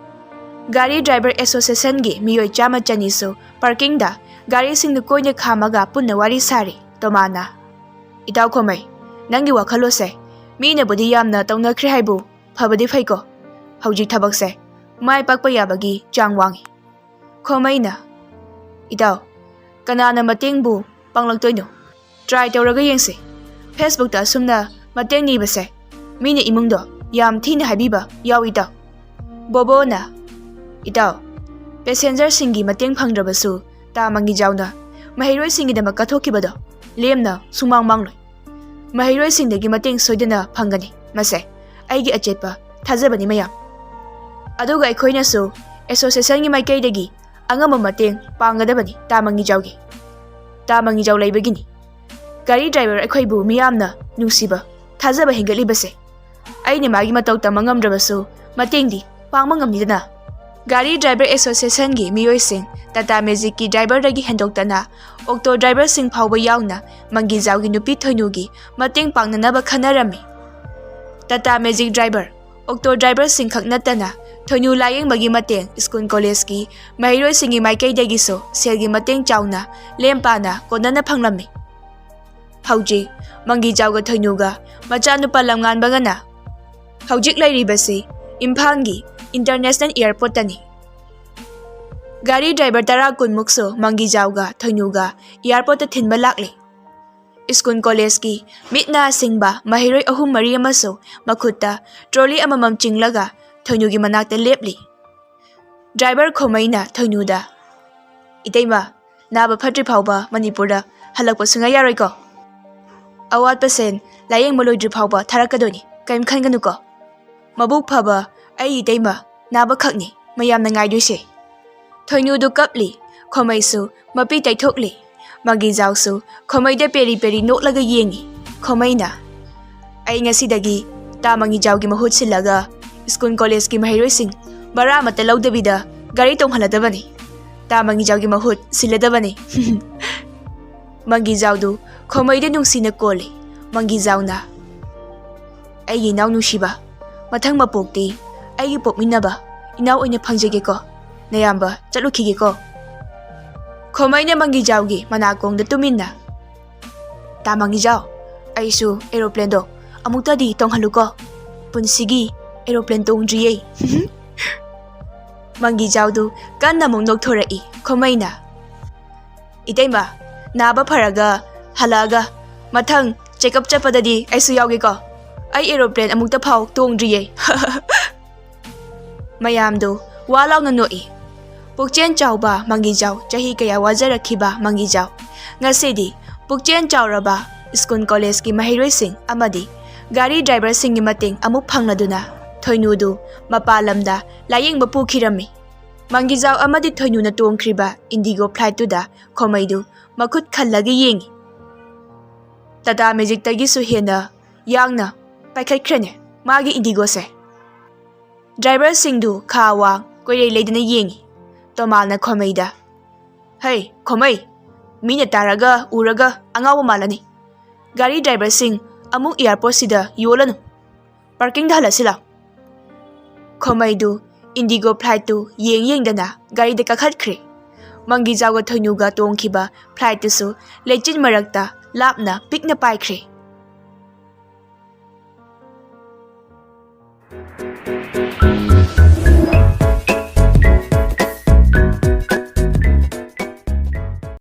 ꯒꯥꯔꯤ ꯗ꯭ꯔꯥꯏꯚꯔ ꯑꯦꯁꯣꯁꯤꯌꯦꯁꯟꯒꯤ ꯃꯤꯑꯣꯏ ꯆꯥꯝꯃ ꯆꯅꯤꯁꯨ ꯄꯥꯔꯀꯤꯡꯗ ꯒꯥꯔꯤꯁꯤꯡꯗꯨ ꯀꯣꯏꯅ ꯈꯥꯝꯃꯒ ꯄꯨꯟꯅ ꯋꯥꯔꯤ ꯁꯥꯔꯤ꯫ ꯇꯣꯃꯥꯅ, "ꯏꯇꯥꯎ ꯈꯣꯃꯩ, ꯅꯪꯒꯤ ꯋꯥꯈꯜꯂꯣꯟꯁꯦ ꯃꯤꯅꯕꯨꯗꯤ ꯌꯥꯝꯅ ꯇꯧꯅꯈ꯭ꯔꯦ ꯍꯥꯏꯕꯨ ꯐꯕꯗꯤ ꯐꯩꯀꯣ꯫ ꯍꯧꯖꯤꯛ ꯊꯕꯛꯁꯦ ꯃꯥꯏ ꯄꯥꯛꯄ ꯌꯥꯕꯒꯤ ꯆꯥꯡ ꯋꯥꯡꯉꯤ꯫" ꯈꯣꯃꯩꯅ, "ꯏꯇꯥꯎ, ꯀꯅꯥꯅ ꯃꯇꯦꯡꯕꯨ ꯄꯥꯡꯂꯛꯇꯣꯏꯅꯣ? ꯇ꯭ꯔꯥꯏ ꯇꯧꯔꯒ ꯌꯦꯡꯁꯤ꯫ ꯐꯦꯁꯕꯨꯛꯇ ꯑꯁꯨꯝꯅ ꯃꯇꯦꯡ ꯅꯤꯕꯁꯦ ꯃꯤꯅ ꯏꯃꯨꯡꯗꯣ ꯌꯥꯝ ꯊꯤꯅ ꯍꯥꯏꯕꯤꯕ ꯌꯥꯎꯏ ꯏꯇꯥꯎ꯫" ꯕꯣꯕꯣꯅ, "ꯏꯇꯥꯎ, ꯄꯦꯁꯦꯟꯖꯔꯁꯤꯡꯒꯤ ꯃꯇꯦꯡ ꯐꯪꯗ꯭ꯔꯕꯁꯨ ꯇꯥ ꯃꯪꯒꯤꯖꯥꯎꯅ ꯃꯍꯩꯔꯣꯏꯁꯤꯡꯒꯤꯗꯃꯛ ꯀꯠꯊꯣꯛꯈꯤꯕꯗꯣ ꯂꯦꯝꯅ ꯁꯨꯡꯃꯥꯡ ꯃꯥꯡꯂꯣꯏ꯫ ꯃꯍꯩꯔꯣꯏꯁꯤꯡꯗꯒꯤ ꯃꯇꯦꯡ ꯁꯣꯏꯗꯅ ꯐꯪꯒꯅꯤ꯫ ꯃꯁꯦ ꯑꯩꯒꯤ ꯑꯆꯦꯠꯄ ꯊꯥꯖꯕꯅꯤ ꯃꯌꯥꯝ꯫ ꯑꯗꯨꯒ ꯑꯩꯈꯣꯏꯅꯁꯨ associationꯒꯤ ꯃꯥꯏꯀꯩꯗꯒꯤ ꯑꯉꯝꯕ ꯃꯇꯦꯡ ꯄꯥꯡꯒꯗꯕꯅꯤ ꯇꯥ ꯃꯪꯒꯤꯖꯥꯎꯒꯤ꯫ ꯇꯥ ꯃꯪꯒꯤꯖꯥꯎ ꯂꯩꯕꯒꯤꯅꯤ ꯒꯥꯔꯤ driver ꯑꯩꯈꯣꯏꯕꯨ ꯃꯤꯌꯥꯝꯅ ꯅꯨꯡꯁꯤꯕ, ꯊꯥꯖꯕ ꯍꯦꯟꯒꯠꯂꯤꯕꯁꯦ꯫ ꯑꯩꯅ ꯃꯥꯒꯤ ꯃꯇꯧ ꯇꯝꯕ ꯉꯝꯗ꯭ꯔꯕꯁꯨ ꯃꯇꯦꯡꯗꯤ ꯄꯥꯡꯕ ꯉꯝꯅꯤꯗꯅ꯫ ꯒꯥꯔꯤ driver associationꯒꯤ ꯃꯤꯑꯣꯏꯁꯤꯡ Tata Magicꯀꯤ driverꯗꯒꯤ ꯍꯦꯟꯗꯣꯛꯇꯅ auto driverꯁꯤꯡ ꯐꯥꯎꯕ ꯌꯥꯎꯅ ꯃꯪꯒꯤꯖꯥꯎꯒꯤ ꯅꯨꯄꯤ ꯊꯣꯏꯅꯨꯒꯤ ꯃꯇꯦꯡ ꯄꯥꯡꯅꯅꯕ ꯈꯟꯅꯔꯝꯃꯤ꯫ Tata Magic driver, auto driverꯁꯤꯡ ꯈꯛ ꯅꯠꯇꯅ ꯊꯣꯏꯅꯨ ꯂꯥꯌꯦꯡꯕꯒꯤ ꯃꯇꯦꯡ school collegeꯀꯤ ꯃꯍꯩꯔꯣꯏꯁꯤꯡꯒꯤ ꯃꯥꯏꯀꯩꯗꯒꯤꯁꯨ ꯁꯦꯜꯒꯤ ꯃꯇꯦꯡ ꯆꯥꯎꯅ ꯂꯦꯝ ꯄꯥꯅ ꯀꯣꯟꯅꯅ ꯐꯪꯂꯝꯃꯤ꯫ ꯍꯧꯖꯤꯛ ꯃꯪꯒꯤꯖꯥꯎꯒ ꯊꯣꯏꯅꯨꯒ ꯃꯆꯥꯅꯨꯄꯥ ꯂꯝꯉꯥꯟꯕꯒꯅ ꯍꯧꯖꯤꯛ ꯂꯩꯔꯤꯕꯁꯤ ꯏꯝꯐꯥꯜꯒꯤ international airportꯇꯅꯤ꯫ ꯒꯥꯔꯤ driver ꯇꯔꯥ ꯀꯨꯟꯃꯨꯛꯁꯨ ꯃꯪꯒꯤꯖꯥꯎꯒ ꯊꯣꯏꯅꯨꯒ airportꯇ ꯊꯤꯟꯕ ꯂꯥꯛꯂꯦ꯫ School collegeꯀꯤ ꯃꯤꯠ ꯅꯥ ꯁꯤꯡꯕ ꯃꯍꯩꯔꯣꯏ ꯑꯍꯨꯝ ꯃꯔꯤ ꯑꯃꯁꯨ ꯃꯈꯨꯠꯇ trolley ꯑꯃꯃꯝ ꯆꯤꯡꯂꯒ ꯊꯣꯏꯅꯨꯒꯤ ꯃꯅꯥꯛꯇ ꯂꯦꯞꯂꯤ꯫ Driver ꯈꯣꯃꯩꯅ ꯊꯣꯏꯅꯨꯗ, "ꯏꯇꯩꯃ, ꯅꯥꯕ ꯐꯠꯇ꯭ꯔꯤ ꯐꯥꯎꯕ ꯃꯅꯤꯄꯨꯔꯗ ꯍꯜꯂꯛꯄ ꯁꯨꯡꯌꯥ ꯌꯥꯔꯣꯏꯀꯣ꯫ ꯑꯋꯥꯠꯄ ꯁꯦꯟ ꯂꯥꯌꯦꯡꯕ ꯂꯣꯏꯗ꯭ꯔꯤ ꯐꯥꯎꯕ ꯊꯥꯔꯛꯀꯗꯣꯏꯅꯤ, ꯀꯔꯤꯝ ꯈꯟꯒꯅꯨꯀꯣ꯫ ꯃꯕꯨꯛ ꯐꯕ ꯑꯩ ꯏꯇꯩꯃ ꯅꯥꯕ ꯈꯛꯅꯤ ꯃꯌꯥꯝꯅ ꯉꯥꯏꯗꯣꯏꯁꯦ꯫" ꯊꯣꯏꯅꯨꯗꯨ ꯀꯞꯂꯤ, ꯈꯣꯃꯩꯁꯨ ꯃꯄꯤ ꯇꯩꯊꯣꯛꯂꯤ꯫ ꯃꯪꯒꯤꯖꯥꯎꯁꯨ ꯈꯣꯃꯩꯗ ꯄꯦꯔꯤ ꯄꯦꯔꯤ ꯅꯣꯛꯂꯒ ꯌꯦꯡꯉꯤ꯫ ꯈꯣꯃꯩꯅ, "ꯑꯩ ꯉꯁꯤꯗꯒꯤ ꯇꯥ ꯃꯪꯒꯤꯖꯥꯎꯒꯤ ꯃꯍꯨꯠ ꯁꯤꯜꯂꯒ school collegeꯀꯤ ꯃꯍꯩꯔꯣꯏꯁꯤꯡ ꯚꯔꯥ ꯑꯃꯠꯇ ꯂꯧꯗꯕꯤꯗ ꯒꯥꯔꯤ ꯇꯣꯡꯍꯜꯂꯗꯕꯅꯤ꯫ ꯇꯥ ꯃꯪꯒꯤꯖꯥꯎꯒꯤ ꯃꯍꯨꯠ ꯁꯤꯜꯂꯗꯕꯅꯤ꯫" ꯃꯪꯒꯤꯖꯥꯎꯗꯨ ꯈꯣꯃꯩꯗ ꯅꯨꯡꯁꯤꯅ ꯀꯣꯜꯂꯤ꯫ ꯃꯪꯒꯤꯖꯥꯎꯅ, "ꯑꯩꯒꯤ ꯏꯅꯥꯎ ꯅꯨꯡꯁꯤꯕ, ꯃꯊꯪ ꯃꯄꯣꯛꯇꯤ ꯑꯩꯒꯤ ꯄꯣꯛꯃꯤꯟꯅꯕ ꯏꯅꯥꯎ ꯑꯣꯏꯅ ꯐꯪꯖꯒꯦꯀꯣ꯫ ꯅꯌꯥꯝꯕ ꯆꯠꯂꯨꯈꯤꯒꯦꯀꯣ꯫" ꯈꯣꯃꯩꯅ ꯃꯪꯒꯤꯖꯥꯎꯒꯤ ꯃꯅꯥꯀꯣꯡꯗ ꯇꯨꯃꯤꯟꯅ, "ꯇꯥ ꯃꯪꯒꯤꯖꯥꯎ, ꯑꯩꯁꯨ aeroplaneꯗꯣ ꯑꯃꯨꯛꯇꯗꯤ ꯇꯣꯡꯍꯜꯂꯨꯀꯣ꯫ ꯄꯨꯟꯁꯤꯒꯤ aeroplane ꯇꯣꯡꯗ꯭ꯔꯤꯌꯦ꯫" ꯃꯪꯒꯤꯖꯥꯎꯗꯨ ꯀꯟꯅ ꯑꯃꯨꯛ ꯅꯣꯛꯊꯣꯔꯛꯏ꯫ ꯈꯣꯃꯩꯅ, "ꯏꯇꯩꯃ, ꯅꯥꯕ ꯐꯔꯒ ꯍꯜꯂꯛꯑꯒ ꯃꯊꯪ check up ꯆꯠꯄꯗꯗꯤ ꯑꯩꯁꯨ ꯌꯥꯎꯒꯦꯀꯣ꯫ ꯑꯩ aeroplane ꯑꯃꯨꯛꯇ ꯐꯥꯎ ꯇꯣꯡꯗ꯭ꯔꯤꯌꯦ꯫" ꯃꯌꯥꯝꯗꯨ ꯋꯥ ꯂꯥꯎꯅ ꯅꯣꯛꯏ꯫ ꯄꯨꯛꯆꯦꯜ ꯆꯥꯎꯕ ꯃꯪꯒꯤꯖꯥꯎ, ꯆꯍꯤ ꯀꯌꯥ ꯋꯥꯖꯔꯛꯈꯤꯕ ꯃꯪꯒꯤꯖꯥꯎ꯫ ꯉꯁꯤꯗꯤ ꯄꯨꯛꯆꯦꯜ ꯆꯥꯎꯔꯕ school collegeꯀꯤ ꯃꯍꯩꯔꯣꯏꯁꯤꯡ ꯑꯃꯗꯤ ꯒꯥꯔꯤ driverꯁꯤꯡꯒꯤ ꯃꯇꯦꯡ ꯑꯃꯨꯛ ꯐꯪꯂꯗꯨꯅ ꯊꯣꯏꯅꯨꯗꯨ ꯃꯄꯥꯟ ꯂꯝꯗ ꯂꯥꯌꯦꯡꯕ ꯄꯨꯈꯤꯔꯝꯃꯤ꯫ ꯃꯪꯒꯤꯖꯥꯎ ꯑꯃꯗꯤ ꯊꯣꯏꯅꯨꯅ ꯇꯣꯡꯈ꯭ꯔꯤꯕ ꯏꯟꯗꯤꯒꯣ ꯐ꯭ꯂꯥꯏꯠꯇꯨꯗ ꯈꯣꯃꯩꯗꯨ ꯃꯈꯨꯠ ꯈꯜꯂꯒ ꯌꯦꯡꯉꯤ꯫ ꯇꯥꯇꯥ ꯃꯦꯖꯤꯛꯇꯒꯤꯁꯨ ꯍꯦꯟꯅ ꯌꯥꯡꯅ ꯄꯥꯏꯈꯠꯈ꯭ꯔꯦꯅꯦ ꯃꯥꯒꯤ ꯏꯟꯗꯤꯒꯣꯁꯦ꯫ ꯗ꯭ꯔꯥꯏꯚꯔꯁꯤꯡꯗꯨ ꯈꯥ ꯋꯥꯡ ꯀꯣꯏꯔꯩ ꯂꯩꯗꯅ ꯌꯦꯡꯉꯤ꯫ ꯇꯣꯃꯥꯜꯅ ꯈꯣꯃꯩꯗ, "ꯍꯩ ꯈꯣꯃꯩ, ꯃꯤꯅ ꯇꯥꯔꯒ ꯎꯔꯒ ꯑꯉꯥꯎꯕ ꯃꯥꯜꯂꯅꯤ꯫ ꯒꯥꯔꯤ ꯗ꯭ꯔꯥꯏꯚꯔꯁꯤꯡ ꯑꯃꯨꯛ ꯑꯦꯌꯥꯔꯄꯣꯔꯠꯁꯤꯗ ꯌꯣꯜꯂꯅꯨ꯫ ꯄꯥꯔꯀꯤꯡꯗ ꯍꯜꯂꯁꯤ ꯂꯥꯎ"꯫ ꯈꯣꯃꯩꯗꯨ ꯏꯟꯗꯤꯒꯣ ꯐ꯭ꯂꯥꯏꯠꯇꯨ ꯌꯦꯡ ꯌꯦꯡꯗꯅ ꯒꯥꯔꯤꯗ ꯀꯥꯈꯠꯈ꯭ꯔꯦ꯫ ꯃꯪꯒꯤꯖꯥꯎꯒ ꯊꯣꯏꯅꯨꯒ ꯇꯣꯡꯈꯤꯕ ꯐ꯭ꯂꯥꯏꯠꯇꯨꯁꯨ ꯂꯩꯆꯤꯟ ꯃꯔꯛꯇ ꯂꯥꯞꯅ ꯄꯤꯛꯅ ꯄꯥꯏꯈ꯭ꯔꯦ꯫